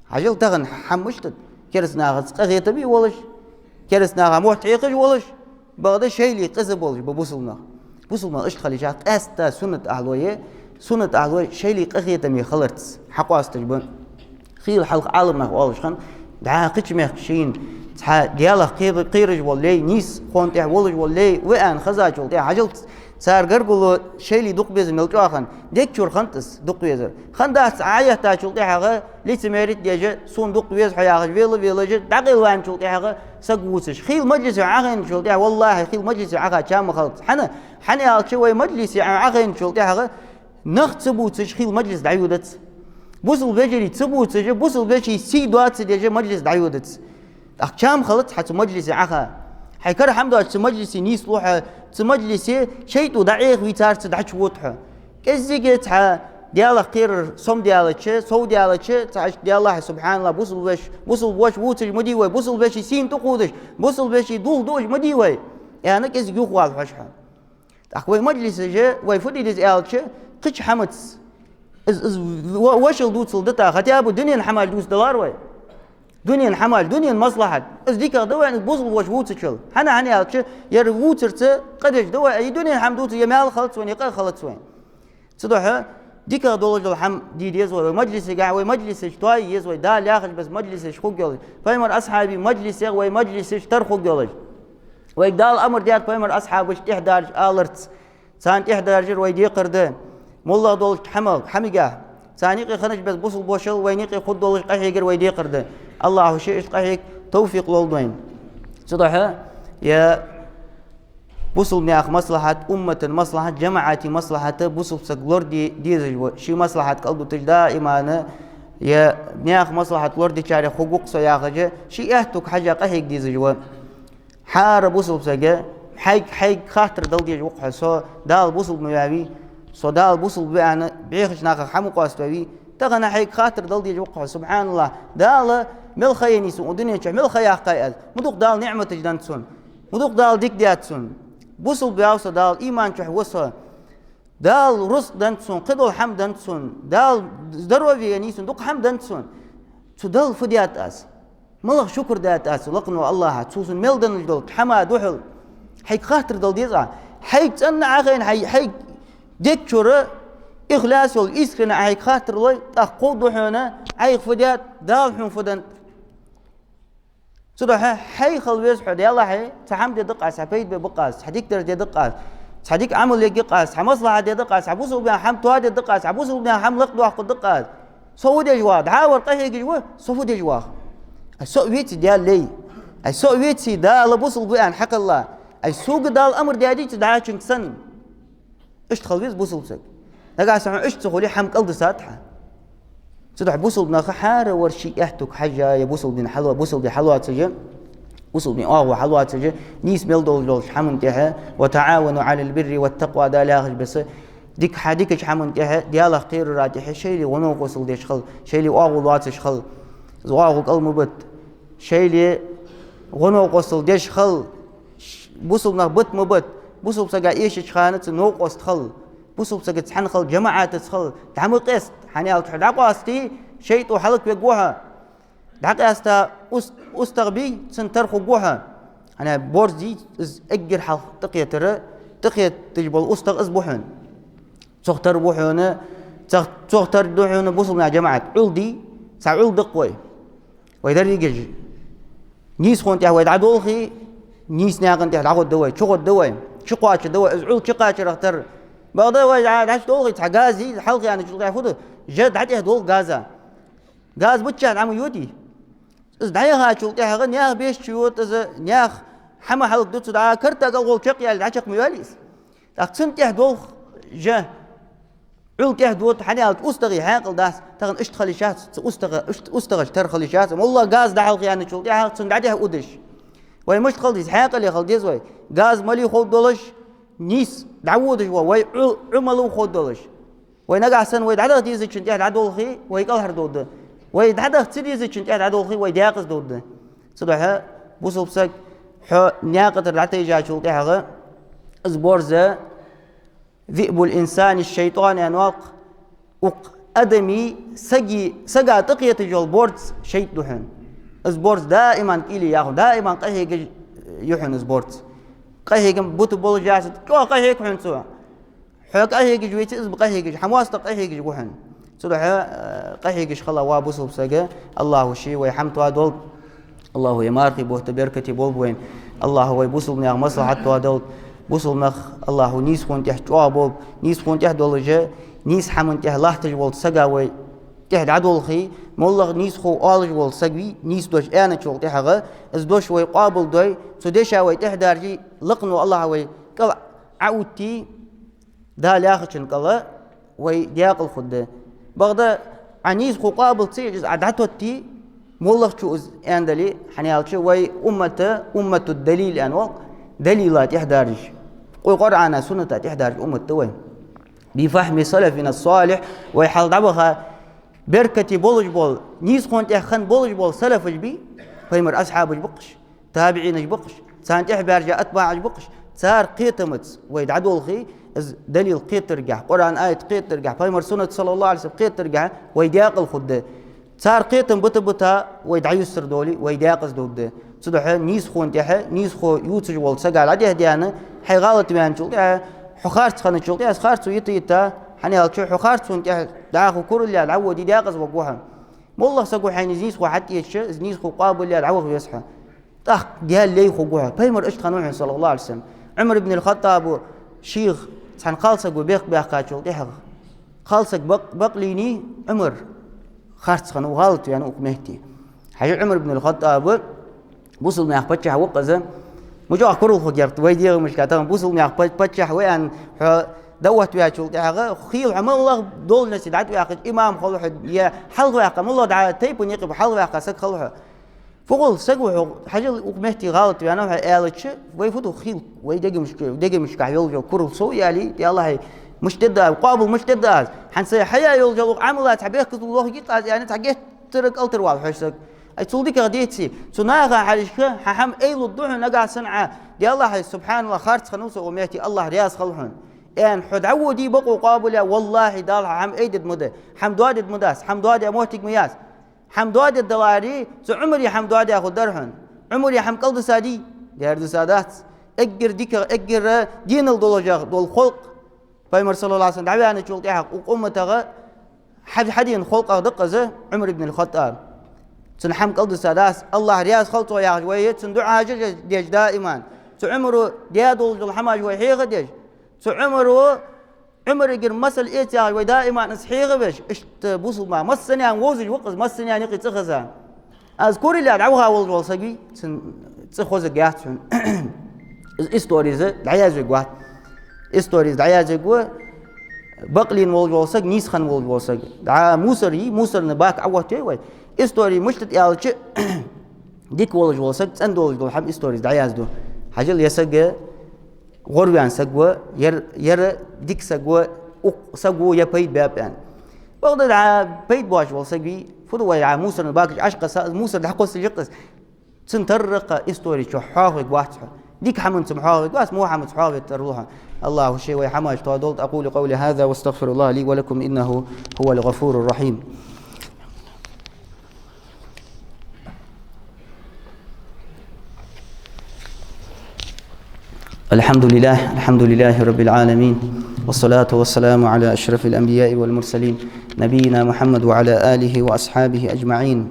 Хьажал, тахан хӀама мишта да, кераста нахаца къахетаме волаш, кераста наха мотт хьекхаш волаш, бакъда шоайла къиза болаш ба бусалба нах. Бусалба нах иштта хила йиш яц, къаьстта суннат ахьлой, суннат ахьлой шоайла къахетаме хиларца хьакъоасташ ба. Хийла хьалха Ӏаламнаха оалаш хиннад, дӀа кхыча мехка шийна цхьа Даьлах кхе-, кхераш вола лай, нийсхо тӀехьа волаш вола лай ва аьнна хезачул тӀехьагӀа, хьажал, цар гаргало шоайла дукха беза мел чӀоагӀа хиннад, дег чура хиннад из дукха везар. Хиннадац, Ӏа Ӏоэттачул тӀехьагӀа лицемерить деш, сона дукха веза хьо яхаш, вела-велаш, дӀакъайлаваьнначул тӀехьагӀа саг вувцаш. Хийла маджлисе Ӏохайначул тӀехьагӀа, валлахӀи, хийла маджлисе Ӏоха чам ма хилац. ХӀана? ХӀана аьлча вай маджлисе Ӏохайначул тӀехьагӀа нах ца бувцаш хийла маджлис дӀайодац. Бусалба вежарий ца бувцаш, бусалба веший сий доацаш деш маджлис дӀайодац. ТӀаккха чам хилац хьа цу маджлисе Ӏоха. Хьай кара хӀама доацаш цу маджлисе нийслу хьо, цу маджлисе шайтӀо дӀаӀехаве царца дӀачувода хьо. КӀеззига цхьа Даьлах кхерар сомадаьлча, совдаьлча, цхьа иштта Даьллахьа, субхьаналлахӀ, бусалба веш, бусалба воша вувцаш ма дий вай, бусалба веший сийна тӀакхувдаш, бусалба веший дулх дуаш ма дий вай, аьнна, кӀеззига юхавала хьожа хьо. ТӀаккха вай маджлисаш, вай фу де деза аьлча, кхыча хӀамаца, из, из во-, вошал дувцал дита, хотя бы дунен хӀамаш дувцадалар вай. Дунен хӀамаш, дунен маслахьат. Из дикагӀа да вайна, из бусалба воша вувцачул. ХӀана, хӀана аьлча, ер вувцарца къа деш да вай, а из дунен хӀама дувцар, е маьл хилац вайна, е къа хилац вайна. Цудухьа дикагӀа долаш дола хӀама де деза вай, вай маджлисагахьа, вай маджлисаш тоае еза вай, Дала яхача беса маджлисаш хургйолаш. Пайхамара асхьабий маджлисех вай маджлисаш тара хургйолаш. Вайга Дала амар даьд пайхамара асхьабаша тӀехьадаржа аларца. Царна тӀехьадаржар вай декхар да. МоллагӀа долча хӀамах, хӀамагахьа, царна юкъе хиннача беса бусалба вошал вайна юкъе хургдолаш къахьегар вай декхар да. АллахӀа ше иштта къахьега товфикъ лолда вайна. Цудухьа, е бусалба наьха маслахьат, уммата маслахьат, жамаӀата маслахьат бусалба саг лораде дезаш ва. Ший маслахьат кӀалдуташ даиман, е наьха маслахьат лорадечарех хургва-кх со яхаш, ший аьттув хьажа къахьега дезаш ва. ХӀара бусалба сага хьайга, хьайга хаттар дала дезаш ва-кх хьо: со Дала бусалба ма ваьвий, со Дала бусалба ва аьнна бӀехача нахах хьа ма къоаставий. Тахан хьайга хаттар дала дезаш ва-кх хьо: субхьаналлахӀ, Дала мел ха еннай сона, укх дунен чу мел ха яьккхай аз, ма дукха Дала ниӀматаш деннад сона, ма дукха Дала дика даьд сона. Бусалба ваьв со, Дала иман чу ва со. Дала рузкъ деннад сона, кхыдола хӀама деннад сона, Дала здоровье еннай сона, дукха хӀама деннад сона. Цу Далла фу даьд аз? МалагӀа шукр даьд аз цу лакхаволча АллахӀа, цо сона мел денна долча хӀаман духьал? Хьайга хаттар дала деза Ӏа. Хьайга цӀена Ӏа хайна, хьай, хьайга дег чура ихлас йолаш, искренне Ӏа хьайга хаттар лой, тӀаккха кховда хьона, Ӏайха фу даьд, Дала хьона фу деннад. Цудухьа хьай хила веза хьо, Даьллахьа, цхьа хӀама де да-кх аз, цхьа пайда бе ба-кх аз, цхьа дикадар де да-кх аз, цхьа дика Ӏамал ергья-кх аз, цхьа маслахьат де да-кх аз, цхьа бусалба наьха хӀама тоаде да-кх аз, цхьа бусалба наьха хӀама лакхдоаккхаргда-кх аз. Со фу деш вагӀа? ДӀахо вар къахьегаш ва, со фу деш вагӀа? Ай, со а веце Даьла лай. Ай, со а веце Дала бусалба ва аьнна хьакхелла. Ай, сога Дала амар даьдийца дӀачунга санна. Иштта хила веза бусалба саг. Нагахьа санна хьона иштта ца хуле, хӀама кӀалдисад хьа. Цудухьа бусалба наха хӀара вар ший аьттув хьажа, е бусалба дин хьало-, бусалба ди хьалоацаш, бусалба дин оагӀув хьалоацаш, нийса мел долаш долча хӀаман тӀехьа, «وتعاونوا على البر والتقوى», Дала яхача беса, дика хьа-, дикача хӀаман тӀехьа, Даьлах кхерара тӀехьа шоайла гӀо-новкъостал деш хила, шоайла оагӀув лоацаш хила. Из оагӀув кӀал ма бат. Шоайла гӀо-новкъостал деш хила. Ш-, бусалба нах бита ма бита. Бусалба сага эшача хана цун новкъост хила. Бусалба сагаца цхьана хила, жамаӀатаца хила. ДӀа ма къаста, хӀана аьлча хьо дӀакъоастий, шайтӀо хьалаквергва хьо. ДӀакъаьста ус-, устагӀа бий, цунна тара хургва хьо. ХӀана, борз дий, из эггара хьалха тӀакхетар, тӀакхеташ бола устагӀа из ба хьона. Цох тара ба хьона, цох, цох тара да хьона бусалба наьха жамаӀат. Ӏул дий, цхьа Ӏул да-кх вай. Вай дерригаш нийсхо тӀехьа вай дӀадолхе, нийса наькъа тӀехьа дӀагӀоргда вай, чугӀоргда вай, чукхоачаргда вай, из Ӏул чукхачарах тара. Бакъда вай дӀа-, дӀачудолхе, цхьа газ йий, хьалха яьнначул тӀехьа фу ду? Жа дӀатӀехьадолх газа. Газ битача дӀа ма йодий? Из дӀаяхачул тӀехьагӀа наьха беш чуйода из, наьха хӀама хьалхаду цо, дӀа карта кӀалхол чакхъяьлча дӀачакх ма йоалий из? ТӀаккха цунна тӀехьадолх жа, Ӏул тӀехьадода, хӀана аьлча устагӀий хьаькъал дац, тахан иштта хила йиш яц, цу устагӀа-, ишт-, устагӀаца тара хила йиш яц, моллагӀа газ дӀахьалха яьнначул тӀехьагӀа цунна дӀатӀехьаудаш. Вай мишта хила деза, хьаькъале хила деза вай. Газ малий ховргдолаш, нийса дӀаводаш ва, вай Ӏу-, Ӏу малув ховргдолаш. Вай нагахьа санна вай дӀадаха дезачун тӀехьа дӀадолхе, вай кӀалхардовргда. Вай дӀадаха ца дезачун тӀехьа дӀадолхе, вай даькъаза довргда. Цудухьа, бусалба саг, хьо наькъа тӀара дӀатайжачул тӀехьагӀа, из борз, «ذئب الإنسان الشيطان» аьнна ваккха, укх адамий, саги, сага тӀакхеташ йола борз шайтӀа да хьона. Из борз даиман кӀийле я хьона, даиман къахьегаш я хьона из борз. Къахьегам бутаргболаш яц, чӀоагӀа къахьег хьона цо. Хьо къахьегаш веце, из а къахьегаш, хьа моастагӀа къахьегаш ва хьона. Цудухьа, э, къахьегаш хила ва бусалба саг, АллахӀа ше вай хӀама тоадолда. АллахӀа вай мархий бутт беркате болба вайна. АллахӀа вай бусалба наьха маслахьат тоадолда. Бусалба нах АллахӀа нийсхо тӀехьа чӀоагӀа болба. Нийсхо тӀехьа долаш, нийса хӀаман тӀехьа латташ волча сага вай тӀехьа дӀадолхе, моллагӀа нийсхо оалаш вола саг вий, нийса дош аьнначул тӀехьагӀа, из дош вай къоабалдой, цу деша вай тӀехьадаржий, лакхаволча АллахӀа вай кӀал Ӏоувттий, Дала яхачун кӀала вай даькъала хургда. Бакъда Ӏа нийсхо къоабал ца еш, из Ӏа дӀатоттий, МоллагӀчо из аьннадале, хӀана аьлча вай уммат, уммату далил аьнна оал, далила тӀехьа даржаш. Къу-, Къуръана, сунната тӀехьа даржаш уммат да вай. بفهم سلفنا الصالح, вай хьалха дӀабаха беркате болаш бола, нийсхонна тӀехьа хинна болаш бола салафаш бий, пайхамара асхьабаш ба-кх уж, табиӀинаш ба-кх уж, царна тӀехьа баьржа атбаӀаш ба-кх уж, цар кхетамца вай дӀадолхе, из далил кхетаргахьа, Къуръан аят кхетаргахьа, пайхамара суннат, صلى الله عليه وسلم, кхетаргахьа вай даькъала хургда. Цар кхетам бита-бита вай дӀаюссар доле, вай даькъаза довргда. Цудухьа нийсхонна тӀехьа, нийсхо ювцаш волча сага дӀадехьа даьнна, хьо гӀалат ваьнначул тӀехьа, хьо харц хинначул тӀехьа, из харцо йита-йита, хӀана аьлча хьо харцонна тӀехьа дӀахо куралла дӀаводе даькъаза варгва хьо. МоллагӀа саго хьайна из нийсхо хьатӀаэцача, из нийсхо къоабалъяь дӀаваха веза хьо. ТӀаккха Даьла лай хургва хьо. Пайхамар иштта хиннав хьона, صلى الله عليه وسلم. Ӏумар ибн аль-ХаттӀаба шийх цхьан кхалсаго бехк баьккхачул тӀехьагӀа, кхалсаг бакъ-, бакълийнай, Ӏумар харц хиннав, гӀалат ваьннав укх метте. Хьажал, Ӏумар ибн аль-ХаттӀаб бусалба наьха паччахь ва-кх из. Мичахьа курал хургья-кх вай дегӀамашка, тахан бусалба наьха па-, паччахь ва аьнна хьо даӀват ваьчул тӀехьагӀа, хийла хьо моллагӀа должности дӀатӀаваьккхача, имам хул хьо, е хьалхаваьккха, моллагӀа дӀа тайпан юкъе хьалхаваьккха саг хул хьо. Фу гӀулакх саг ва хьо, хьажал, укх метте гӀалат ваьннав хьо аьлча, вай фу ду хийла, вай дегамашка, дегамашка йолаш йола курал сов яле, я АллахӀ, мишта дергда, къоабал мишта дергда аз? ХӀанз са хьаяь йолаш йола укх Ӏамала цхьа бехказло лохаргья-кх аз, аьнна, цхьа геттара кӀалтӀара вала хьожа саг. Ай, цул дикагӀа деций? Цу наха хьалхашка хьа хӀама айлургда хьона нагахьа санна Ӏа, я АллахӀ, субхьаналлахӀ, харц хиннав со укх метте, АллахӀ раьза хул хьона, аьнна, хьо дӀаводе бокъо къоабалъяь, валлахӀи, Дала хьа хӀама айдергда ма да, хӀама доадергда ма дац, хӀама доадаь моттиг ма яц. ХӀама доадергдаларе, цу Ӏумара хӀама доадаь хургдар хьона. Ӏумара хӀама кӀалдисадий? Дера дисадац. Эггара дикагӀа, эггара денал долашагӀа дола халкъ, пайхамар, صلى الله عليه وسلم, дӀаваьнначул тӀехьагӀа укх умматагӀа хьа-, хьадена халкъагӀа да-кх из Ӏумар ибн аль-ХаттӀаб. Цун хӀама кӀалдисадац, АллахӀ раьза хул цох яхаш вай цунна дуӀаш деш даиман. Цу Ӏумара даь долаш дола хӀамаш вай хьеха деш. Цу Ӏумара, Ӏумарагара масал эца яхаш вай даиман из хьеха веш, иштта бусалба нах массанена вовзаш ва-кх из, массанена юкъе цӀи хеза. Аз куралла дӀаваха волаш вола саг вий, цун цӀи хозаргьяц хьона. Из историйс дӀаязвергвац. Историйс дӀаязвергва, бакълийна волаш вола саг, нийса хинна волаш вола саг. ДӀа мусор йий, мусорни бак Ӏооттайой вай. Истори мишта да аьлча, дика волаш вола саг, цӀена долаш дола хӀама историйс дӀаязду. Хьажал, ер саг гӀорваьнна саг ва, ер, ер дика саг ва, укх саго ер пайда баьб аьнна. Бакъда дӀа пайда боацаш вола саг вий, фу ду вай, дӀа мусорни бакаш Ӏокхесса, мусор дӀакхоссаш я-кх из. Цун тарракъа истори чу хьоахавергвац хьо. Дика хӀаманца-м хьоахавергвац, во хӀаманца хьоахаве тарлу хьо. АллахӀа ше вай хӀамаш тоадолда. أقول قولي هذا وأستغفر الله لي ولكم إنه هو الغفور الرحيم. الحمد لله، الحمد لله رب العالمين، والصلاة والسلام على أشرف الأنبياء والمرسلين، نبينا محمد وعلى آله وأصحابه أجمعين.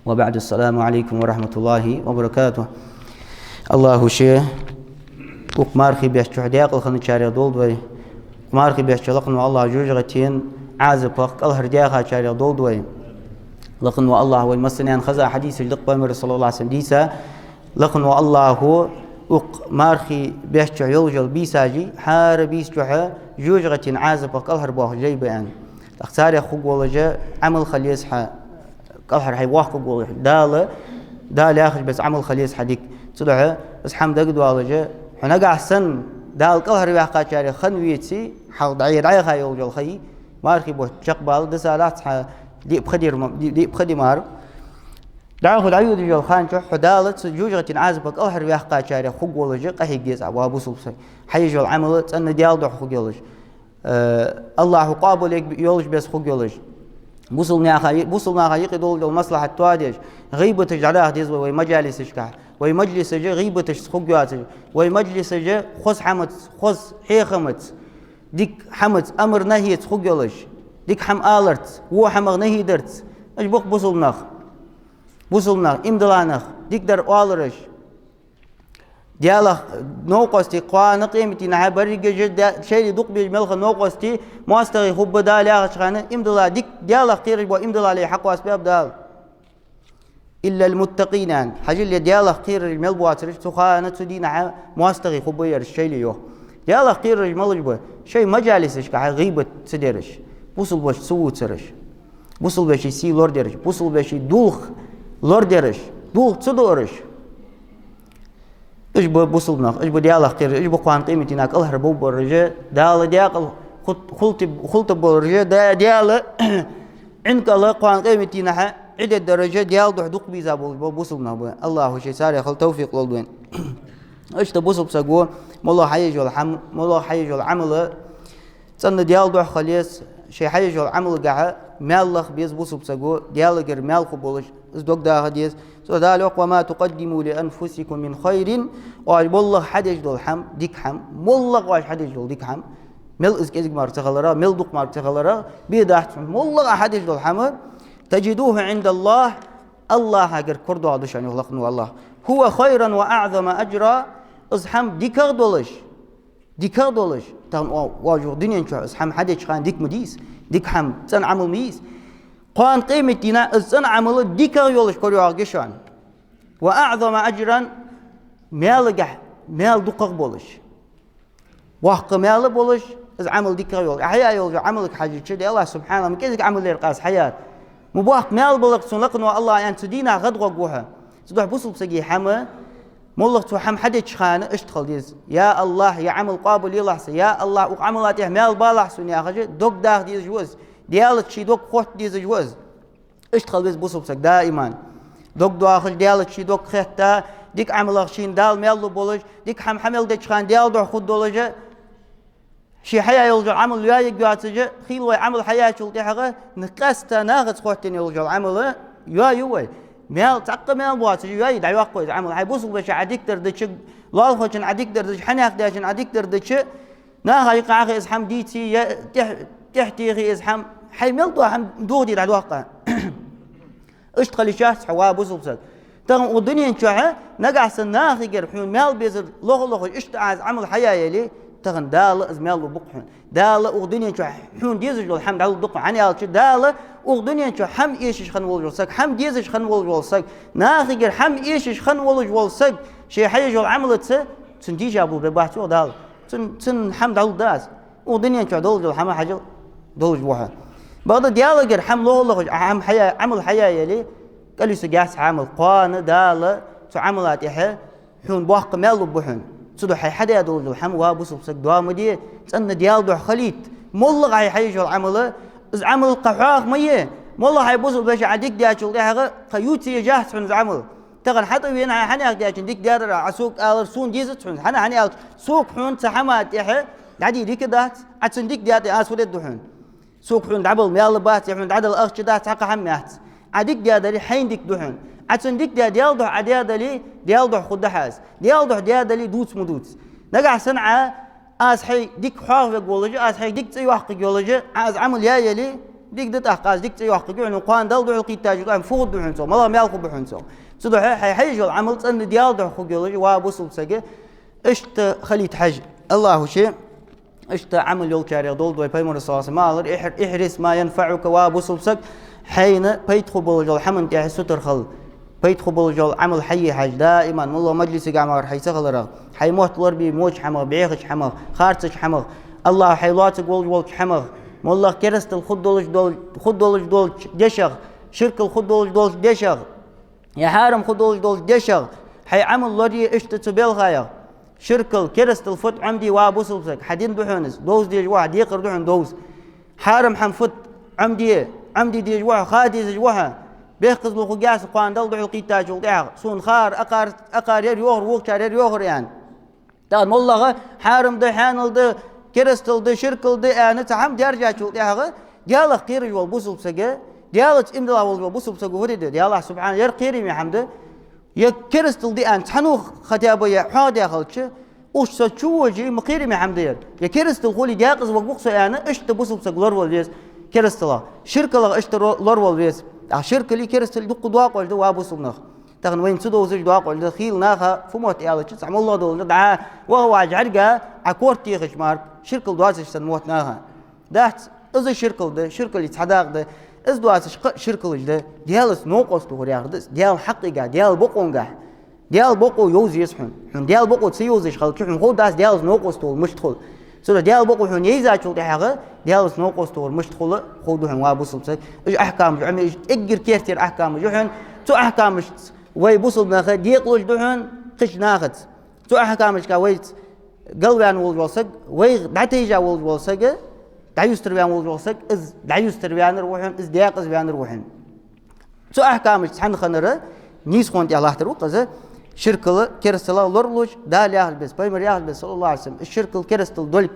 وبعد، السلام عليكم ورحمة الله وبركاته. АллахӀа ше укх мархий бетта чу даькъала хинначарех долда вай. Укх мархий бетта чу лакха волча АллахӀа жожагӀатен Ӏазапах кӀалхардаьхачарех долда вай. Лакха волча АллахӀа вай массанена хеза хьадисаш да-кх, пайхамара, صلى الله عليه وسلم, дийца. Лакха волча АллахӀа укх мархий бетта чу йолаш йола бийсаш, хӀара бийса чу жожагӀатен Ӏазапах кӀалхарбоахаш лай ба аьнна. ТӀаккха царех хургволаш Ӏамал хила еза хьа, кӀалхара хьо воккха хургволаш. Дала, Дала яхача беса Ӏамал хила еза хьа дика. Цудухьа из хӀама дагадоалаш, хьо нагахьа санна Дала кӀалхарваьккхачарех хинна веце, хьалха дӀа-, дӀаяха йолаш йола ха, мархий бутт чакхбала дисадац хьа, диъ пхи дир ма-, диъ, диъ пхи ди мара. ДӀахо дӀайодаш йолча хана чу хьо Дала цу жожагӀатен Ӏазапах кӀалхарваьккхачарех хургволаш къахьега еза Ӏа, ва бусалба саг. Хьаеш йола Ӏамал цӀена Даьла духьа хургйолаш. Э, АллахӀа къоабал ергйолаш беса хургйолаш. Бусалба наха, бусалба наха юкъе долаш дола маслахьат тоадеш, гӀийбаташ дӀадаха деза вай, вай маджалисашка. Вай маджлисаш гӀийбаташца хургйоацаш. Вай маджлисаш хоза хӀамаца, хоза хьехамаца, дика хӀамаца, амр-нахьица хургйолаш. Дика хӀама аларца, во хӀамах нахьи дарца. Уж ба-кх бусалба нах. Бусалба нах, иман дола нах, дикадар оалараш. Даьлах новкъостий, кхоана къематдийнахьа берригаш а да-, шоайла дукха безаш мел хинна новкъостий моастагӀий хургба Дала яхача хана, иман дола дика, Даьлах кхераш бола иман дола лай хьакъоастабаьб Дала. إلا المتقين, аьнна. Хьажал, Даьлах кхераш мел боацараш цу хана, цу дийнахьа моастагӀий хургба ераш шоайла, йоах. Даьлах кхерараш малаш ба? Шоай маджалисашка хьа гӀийбат ца дераш, бусалба вешийца ца вувцараш. Бусалба веший сий лорадераш, бусалба веший дулх лорадераш, дулх ца доараш. Уж ба бусалба нах, уж ба Даьлах кхераш, уж ба кхоана къематдийнахьа кӀалхарбовбараш, Дала даькъала хул-, хултиб-, хултаргболаш, Да-, Даьла Ӏинкала кхоана къематдийнахьа Ӏи дергдараш, Даьла духьа дукха беза болаш бола бусалба нах ба. АллахӀа ший царех хила товфикъ лолда вайна. Иштта бусалба саго моллагӀа хьаеш йола хӀама, моллагӀа хьаеш йола Ӏамал цӀена Даьла духьа хила еза, ший хьаеш йолча Ӏамалгахьа маьл лаха беза бусалба саго, Даьлагара маьл хургболаш, из дог даха деза. Цо Дала йоах: «وما تقدموا لأنفسكم من خير», оаш моллагӀа хьадеш дола хӀама, дика хӀама, моллагӀа оаш хьадеш дола дика хӀама, мел из кӀезига мара ца хиларах, мел дукха мара ца хиларах, бе дац хьона, моллагӀа хьадеш дола хӀама, «تجدوه عند الله», АллахӀагара корадоагӀа да шоана, йоах лакхавола АллахӀ. «هو خيرا وأعظم أجرا», из хӀама дикагӀа долаш, дикагӀа долаш, тахан о-, оаш укх дунен чу из хӀама хьадеча хана дика ма дий из, дика хӀама, цӀена Ӏамал ма йий из. Кхоана къематдийнахьа из цӀена Ӏамал дикагӀа йолаш корадоагӀаргья шоана. «وأعظم أجرا», маьлагахьа маьл дукхагӀа болаш. Боккха маьл болаш, из Ӏамал дикагӀа йолаш. Хьаяь йолча Ӏамалга хьежача, Даьла СубхьанахӀу, ма кӀезига Ӏамал яр-кх из хьаяьр. Ма боккха маьл ба-кх цунна, лакхавола АллахӀ, аьнна, цу дийнахьа гӀадгӀоргва хьо. Цудухьа бусалба сага хӀама, моллагӀа цо хӀама хьадеча хана иштта хила деза: «Я АллахӀ, ер Ӏамал къоабалъелахь са, я АллахӀ, укх Ӏамала тӀехьа маьл балахь сона», яхаш, дог даха дезаш ва из, Даьлаца ший дог хотта дезаш ва из. Иштта хила веза бусалба саг даиман. Дог доахаш, Даьлаца ший дог хетта, дика Ӏамалах шийна Дала маьл лургболаш, дика хӀама хьа мел деча хана Даьла духьа хургдолаш, ший хьаяь йолча Ӏамал йоаергйоацаш, хийла вай Ӏамал хьаяьчул тӀехьагӀа, н-, къаьстта нахаца хоттаденна йолаш йола Ӏамал йоаю вай. Маьл, цхьаккха маьл боацаш йоае, дӀайоаккх вай из Ӏамал. Хьай бусалба вешийна Ӏа дика дар дича, лоалахочунна Ӏа дика дар дича, хьанехк даьчунна Ӏа дика дар дича, наха юкъе Ӏохайе из хӀама дийце, е тӀех-, тӀехьтехе из хӀама, хьай мел дола хӀама дохаде дӀадоаккх Ӏа. Иштта хила йиш яц хьа, ва бусалба саг. Тахан укх дунен чухь, нагахьа санна нахагара хьона маьл безар лоха-лохаш, иштта Ӏа из Ӏамал хьаяь яле, тахан Дала из маьл лургба-кх хьона. Дала укх дунен чухь хьона дезаш дола хӀама дӀалургда-кх хьона. ХӀана аьлча, Дала укх дунен чухь хӀама эшаш хинна волаш вола саг, хӀама дезаш хинна волаш вола саг, нахагара хӀама эшаш хинна волаш вола саг, ший хьаеш йолча Ӏамалаца цунна дийша болх бергбац, йоах Дала. Цун, цунна хӀама дӀалургда Аз. Укх дунен чухь долаш дола хӀама хьажал, долаш ва хьо. Бакъда Даьлагара хӀама лоха-лохаш, хӀама хьаяь, Ӏамал хьаяь яле, кӀалйисаргьяц хьа Ӏамал. Кхоана Дала цу Ӏамала тӀехьа хьона боккха маьл лургба хьона. Цудухьа хьай хьадаь долаш дола хӀама, ва бусалба саг, доа ма де, цӀена Даьла духьа хилийта. МоллагӀа хьай хьаеш йола Ӏамал, из Ӏамал кхы хьоаха ма е. МоллагӀа хьай бусалба вешийна Ӏа дика даьчул тӀехьагӀа кхы ювца езаш яц хьона из Ӏамал. Тахан хьатӀавена хьай хьанехк даьчунна дика даьдар Ӏа, сога алар сона дезац хьона. ХӀана, хӀана аьлча, сога хьона цу хӀаман тӀехьа дӀаде дика дац, Ӏа цунна дика даьд, Аз фу дергда хьона? Сога хьона дӀабала маьл бац, е хьона дӀадала ахча дац, цхьаккха хӀама яц. Ӏа дика даьдале, хьайна дика да хьона. Ӏа цунна дика даь, Даьла духьа Ӏа даьдале, Даьла духьа хургда хьа из. Даьла духьа даьдале, дувца ма дувц. Нагахьа санна Ӏа, Аз хьай дика хьоахавергволаш, Аз хьайга дика цӀи йоаккхаргйолаш, Аз Ӏамал яь яле, дика да тӀаккха, Аз дика цӀи йоаккхаргья хьона, кхоана Далла духьал кхийттача, хӀама фу хургда хьона цох, малагӀа маьл хургба хьона цох. Цудухьа хьай хьаеш йола Ӏамал цӀена Даьла духьа хургйолаш, ва бусалба саг, иштта хилийта хьажа. АллахӀа ше иштта Ӏамал йолчарех долда вай. Пайхамара, саллаллахӀу Ӏалайхи ва саллам, аьлар: «احر-، احرص ما ينفعك», ва бусалба саг, хьайна пайда хургболаш йола хӀаман тӀехьа сутара хила. Пайда хургболаш йола Ӏамал хьае хьажа даиман, моллагӀа маджлисагахьа мара хьай ца хиларах, хьай мотт лорабе воча хӀамах, бӀехача хӀамах, харцача хӀамах, АллахӀа хьай лоацаргволаш волча хӀамах, моллагӀа керастал хургдолаш дол-, хургдолаш долча дешах, ширкал хургдолаш долча дешах, е хьарам хургдолаш долча дешах, хьай Ӏамал лорае иштта цу белхаех. Ширкал, керастал фуд Ӏомаде, ва бусалба саг, хьа дин да хьона из, довза дезаш ва хьо, декхар да хьона довза. Хьарам хӀама фуд Ӏомаде, Ӏомаде дезаш ва хьо, ха дезаш ва хьо. Бехказло хургьяц кхоана Далла духьал кхийттачул тӀехьагӀа, сона хар, акхар, акхар яр йоахар, вокхар яр йоахар, аьнна. Тахан моллагӀа хьарам да, хьанал да, керастал да, ширкал да аьнна, цхьа хӀама даьржачул тӀехьагӀа, Даьлах кхераш вола бусалба саг, Даьлаца иман дилла волаш вола бусалба саго фу де деза? Даьлах, субхьана, ер кхераме хӀама да. Е керастал да аьнна цхьанне хотя бы е хьоахадаь хилча, уж со чу вожий, ма кхераме хӀама да ер. Е керастал хуле, декъаза варгва-кх со аьнна, иштта бусалба саг лоравала веза керасталах. Ширкалах иштта ро-, лоравала веза. ТӀаккха ширкали керастали дукха доакъош да, ва бусалба нах. Тахан вайна ца довзаш доакъош да, хийла наха фу мотт аьлча, цхьа моллагӀа долаш да, дӀа ваха ваьжа жӀарга Ӏа корта техача мара, ширкал доацаш санна мотт наха. Дац, из ширкал да, ширкали цхьа дакъа да, из доацаш кхы а ширкалаш да, Даьлаца новкъост тохар яхар да из, Даьла хьакъехьа, Даьла бокъонга. Даьла бокъо йовза еза хьона. Хьона Даьла бокъо ца йовзаш хилча, хьона ховргдац Даьлаца новкъост тохар мишта хул. Цудухьа Даьла бокъо хьона йийзачул тӀехьагӀа, Даьлаца новкъост тохар мишта хул, ховргда хьона, ва бусалба саг. Уж ахькамаш, Ӏомаде, уж эггара керттера ахькамаш я хьона, Цу ахькамашца вай бусалба наха декъалуш да хьона кхыча нахаца. Цу ахькамашка вайца галваьнна волаш вола саг, вайх дӀатайжа волаш вола саг, дӀаюстарваьнна волаш вола саг, из дӀаюстарваьннар ва хьона, из декъаза ваьннар ва хьона. Цу ахькамашца цхьана хиннар нийсхо тӀа латтар ва-кх из, ширкал, керастал лоралуш, Дала яхаш бесса, пайхамара яхаш бесса, صلى الله عليه وسلم, из ширкал, керастал долга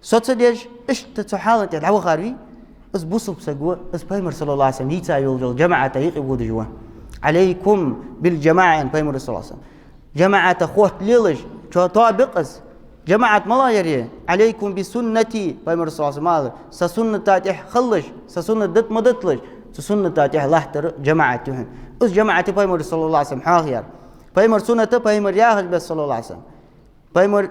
со ца деш, иштта цу хьала тӀа дӀавахар вий, из бусалба саг ва, из пайхамара, صلى الله عليه وسلم, дийца йолаш йола жамаӀата юкъе водаш ва. «عليكم بالجماعة», аьнна пайхамара, صلى الله عليه وسلم. ЖамаӀата хотталелаш, чо тоба бекъас. ЖамаӀат малагӀа яр? «عليكم بسنتي», пайхамара, صلى الله عليه وسلم, аьннад: «Са сунната тӀа хилалаш, са суннат дита ма диталаш». Цу сунната тӀа латтар жамаӀат я хьона. Из жамаӀат я пайхамара, صلى الله عليه وسلم, хьоахаяьр. Пайхамара суннат, пайхамара яхаш бесса, صلى الله عليه وسلم. Пайхамара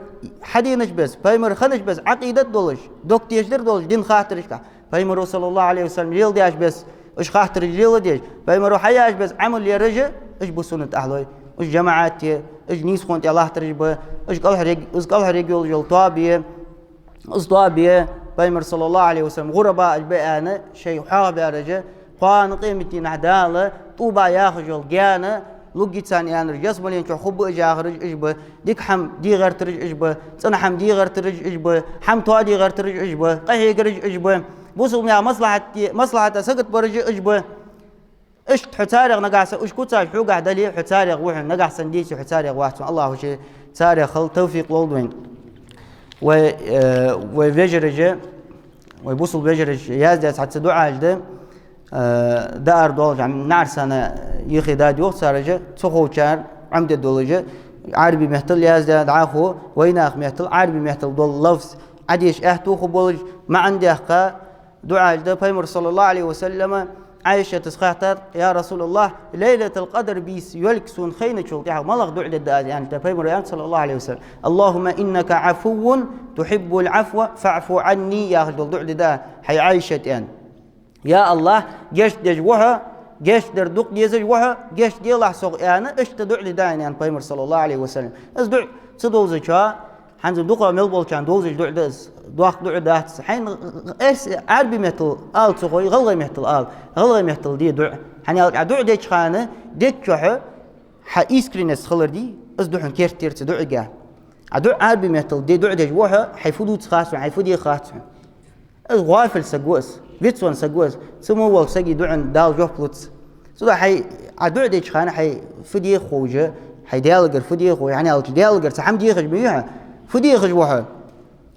хьаденаш бесса, пайхамара хиннаш бесса Ӏакъидат долаш, дог тешадар долаш дина хаттарашка. Пайхамара, صلى الله عليه وسلم, леладеш бесса уж хаттараш леладеш, пайхамара хьаяьш бесса Ӏамал яраш, уж ба суннат ахьлой. Уж жамаӀат я, уж нийсхо тӀа латтараш ба, уж кӀалхаръяь, уж кӀалхаръяь йолаш йола тоба я. Из тоба я, пайхамара, صلى الله عليه وسلم, гӀурабаъаш ба аьнна, шоай хьоахабаьраш, кхоана къематдийнахьа Дала тӀубаъ яхаш йола гаьна лургья царна аьннараш, ялсмален чу хургба уж яхараш уж ба, дика хӀама де гӀертараш уж ба, цӀена хӀама де гӀертараш уж ба, хӀама тоаде гӀертараш уж ба, къахьегараш уж ба, бусалба наьха маслахьат де, маслахьата сагота бараш уж ба. Иштта хьо царех нагахьа санна уж куцаш хьогахьа дале, хьо царех ва хьона, нагахьа санна деце, хьо царех вац хьона. АллахӀа ший царех хила тавфикъ лолда вайна. Вай, э, вай вежараша, вай бусалба вежараша яздаь цхьацца дуӀаш да, э, даар долаш, наӀарсана йихи дад йоах царех, ца ховчар Ӏомаде долаш, Ӏарбий меттала яздаь дӀахо, вайнаьха меттала, Ӏарбий меттала дола лафз Ӏодеша аьттув хургболаш, маӀан даьккха, дуӀаш да. Пайхамара, صلى الله عليه وسلم, Ӏайшатас хаьттад: «يا رسول الله, Лайлатул-Къадр бийса йолга сона хайначул тӀехьагӀа малагӀа дуӀа дергда аз?» — аьнна, тӀаккха пайхамара аьннад, صلى الله عليه وسلم: «اللهم إنك عفو تحب العفو فاعف عني», — яхаш дола дуӀа дергда, хӀай Ӏайшат, аьнна. «Я АллахӀ, гешт деш ва хьо, гешт дар дукха дезаш ва хьо, гешт делахь сох», — аьнна, иштта дуӀа дергда, аьннад пайхамара, صلى الله عليه وسلم. Из дуӀа ца довзачоа, хӀанз дукха мел болчарна довзаш дуӀа да из, доккха дуӀа дац. Хьайна эрс-, Ӏарбий меттала ала ца хой, гӀалгӀай меттала ала, гӀалгӀай меттала де дуӀа. ХӀана аьлча, Ӏа дуӀа деча хана дег чухь хьа искренность хилар дий, из да хьона керттера цу дуӀага. Ӏа дуӀа Ӏарбий меттала де, дуӀа деш ва хьо, хьай фу дувц хац хьона, хьай фу де хац хьона. Из гӀафил саг ва из, вицвенна саг ва из, цу мо волча сага дуӀан Дала жоп луц. Цудухьа хьай, Ӏа дуӀа деча хана хьай фу деха ховш, хьай Даьлагара фу деха ховш, хӀана аьлча Даьлагара цхьа хӀама дехаш ма вий хьо, фу дехаш ва хьо.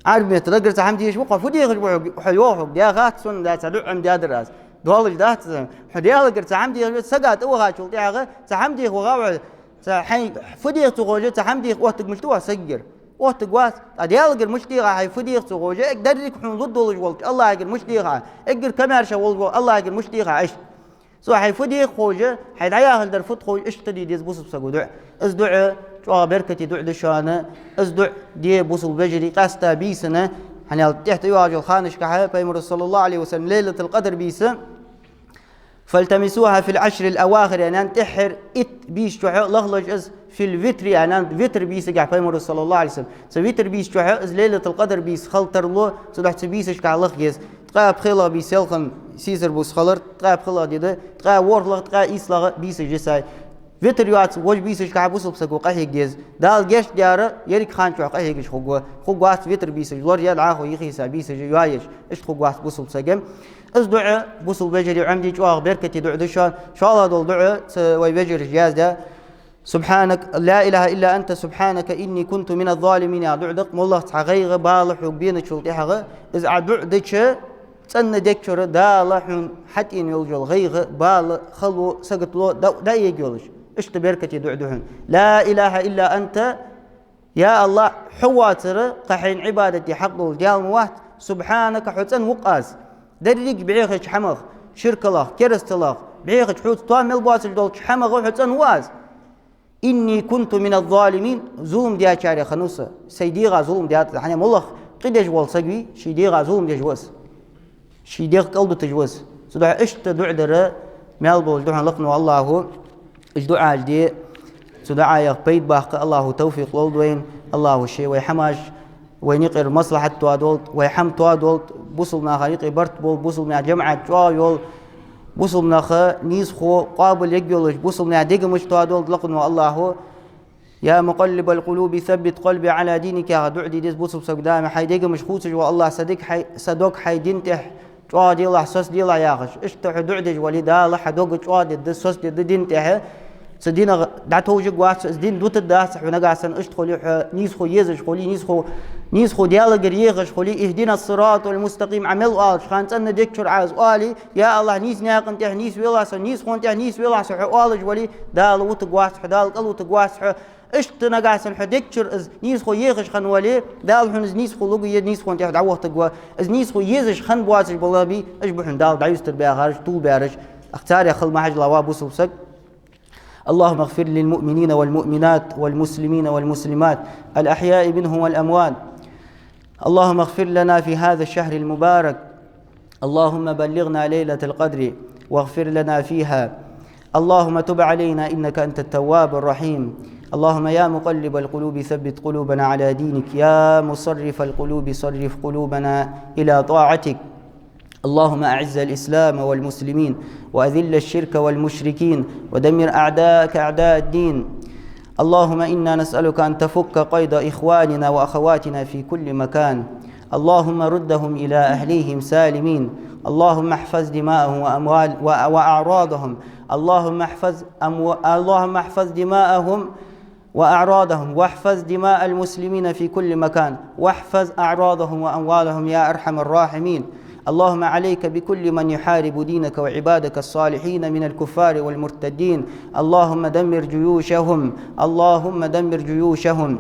Ӏарбий меттала даггара цхьа хӀама дехаш ва хьо, фу дехаш ва хьо, хьо йоах хьога, даьхац сона, да, цхьа дуӀа Ӏомадаьдар аз. Доаллаш дац из. Хьо Даьлагара цхьа хӀама дехаш ва, сага тӀавахачул тӀехьагӀа цхьа хӀама деха ваха ва хьо, цхьа хьай фу деха ца ховш, цхьа хӀама деха оттаргвац хьо сагагара. Оттаргвац. ТӀаккха Даьлагара мишта деха хьай фу деха ца ховш, эггара деррига хьона лургдолаш волча АллахӀагара мишта деха, эггара комаьрша волаш волча АллахӀагара мишта деха, иштта. Цо хьай фу деха ховш, хьай дӀаяхаш дар фуд ховш, иштта де деза бусалба саго дуӀа. Из дуӀа чӀоагӀа беркате дуӀа да шоана, из дуӀа де, бусалба вежарий, къаьстта бийсанна, хӀана аьлча тӀехьа тӀайоагӀача ханашка хьа, пайхамара, صلى الله عليه وسلم, Лайлатул-Къадр бийса, «فالتمسوها في العشر الأواخر», аьнна, тӀеххьара итт бийса чухь лахалаш из, «في الوتر», аьнна, витр бийсагахь, пайхамара, صلى الله عليه وسلم. Цу витр бийса чухь из Лайлатул-Къадр бийса хила тарлу, цудухьа цу бийсашкахь лаха еза. Ткъаь пхелагӀа бийса селхан сийсара бус хилар, ткъаь пхелагӀа ди да, ткъаь ворхӀлагӀа, ткъаь ийслагӀа бийсаш я сай. Витр йоаца вож бийсашкахь бусалба саго къахьега деза. Дала гешт даьр еррига хана чухь къахьегаш хургва. Хургвац витр бийсаш лорае, дӀахо йихийса бийсаш йоаеш. Иштта хургвац бусалба саго. Из дуӀа, бусалба вежарий, Ӏомаде, чӀоагӀа беркате дуӀа да шоана. ШоллагӀа дола дуӀа, цу вай вежараша яздаь: «سبحانك، لا إله إلا أنت، سبحانك إني كنت من الظالمين», яха дуӀа да-кх. МоллагӀа цхьа гӀайгӀа, бала хьога беначул тӀехьагӀа, из Ӏа дуӀа дича, цӀена дег чура Дала хьона хьатӀаена йолаш йола гӀайгӀа, бала, хало, саготало дӀа-, дӀаэга йолаш. Иштта беркате дуӀа да хьона. «لا إله إلا أنت», я АллахӀ, хьо воацар кхы хьайна Ӏибадат де хьакъ долаш Даьла ма вац, «سبحانك», хьо цӀена ва-кх аз. Деррига бӀехача хӀамах, ширкалах, керасталах, бӀехача, хьоца тоам мел боацаш долча хӀамах хьо цӀена ва аз. «إني كنت من الظالمين», зулам дечарех хиннав со, сай дегӀа зулам даьд аз. ХӀана, моллагӀа къа деш вола саг вий, ший дегӀа зулам деш ва из. Ший дегӀ кӀалдуташ ва из. Цудухьа иштта дуӀа дар маьл болаш да хьона, лакхавола АллахӀа. Уж дуӀаш де, цу дуӀаех пайда баккха АллахӀа тавфикъ лолда вайна. АллахӀа ше вай хӀамаш, вайна юкъера маслахьат тоадолда, вай хӀама тоадолда, бусалба наха юкъе барт болба, бусалба наьха жамаӀат чӀоагӀа йолба. Бусалба наха нийсхо къоабал ергйолаш, бусалба наьха дегамаш тоадолда лакхавола Аллахӏо. «يا مقلب القلوب ثبت قلبي على دينك», яха дуӏа де деза бусалба саго. Дала, хьай дегамаш хувцаш вола Аллахӏ, са дог хьай, са дог хьай дина тӏа чӏоагӏделахь, соцаделахь яхаш. Иштта хьо дуӏа деш вале, Дала хьа дог чӏоагӏдергда, соцадергда дина тӏа. Цу динах дӏатовжарг вац, из дин дутаргдац хьо нагахь санна. Иштта хуле, хьо нийсхо езаш хуле, нийсхо, нийсхо Даьлагара ехаш хуле, «اهدنا الصراط المستقيم» Ӏа мел оалача хана цӏена дегчура Ӏа из оале, я Аллахӏ, нийса наькъа тӏа нийсвелахь со, нийсхо тӏа нийсвелахь со хьо оалаш вале, Дала вутаргвац хьо, Дала кӏалвутаргвац хьо. Иштта нагахь санна хьо дегчура из нийсхо ехаш хинна вале, Дала хьона из нийсхо лургва, е нийсхо тӏа дӏавохийтаргва. Из нийсхо езаш хинна боацаш бола набий, уж ба хьона Дала дӏаюстар баьхараш, тилабаьраш. Ах, царех хила махьажал ва бусалба саг. اللهم اغفر للمؤمنين والمؤمنات والمسلمين والمسلمات الأحياء منهم والأموات. اللهم اغفر لنا في هذا الشهر المبارك. اللهم بلغنا ليلة القدر واغفر لنا فيها. اللهم تب علينا إنك أنت التواب الرحيم. اللهم يا مقلب القلوب ثبت قلوبنا على دينك، يا مصرف القلوب صرف قلوبنا إلى طاعتك. اللهم أعز الإسلام والمسلمين، وأذل الشرك والمشركين، ودمر أعداءك أعداء الدين. اللهم إنا نسألك أن تفك قيد إخواننا وأخواتنا في كل مكان. اللهم ردهم إلى أهليهم سالمين. اللهم احفظ دماءهم وأموال و-، وأعراضهم. اللهم احفظ أمو-، اللهم احفظ دماءهم وأعراضهم، واحفظ دماء المسلمين في كل مكان، واحفظ أعراضهم وأموالهم يا أرحم الراحمين. اللهم عليك بكل من يحارب دينك وعبادك الصالحين من الكفار والمرتدين. اللهم دمر جيوشهم، اللهم دمر جيوشهم.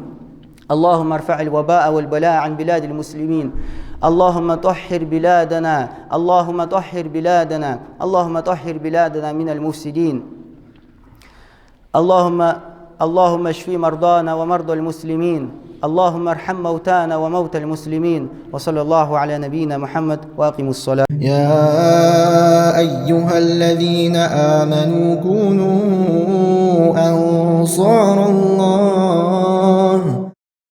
اللهم ارفع الوباء والبلاء عن بلاد المسلمين. اللهم طهر بلادنا، اللهم طهر بلادنا، اللهم طهر بلادنا من المفسدين. اللهم، اللهم اشف مرضانا ومرضى المسلمين. اللهم ارحم موتانا وموتى المسلمين. وصلى الله على نبينا محمد وأقم الصلاة. يا أيها الذين آمنوا كونوا أنصار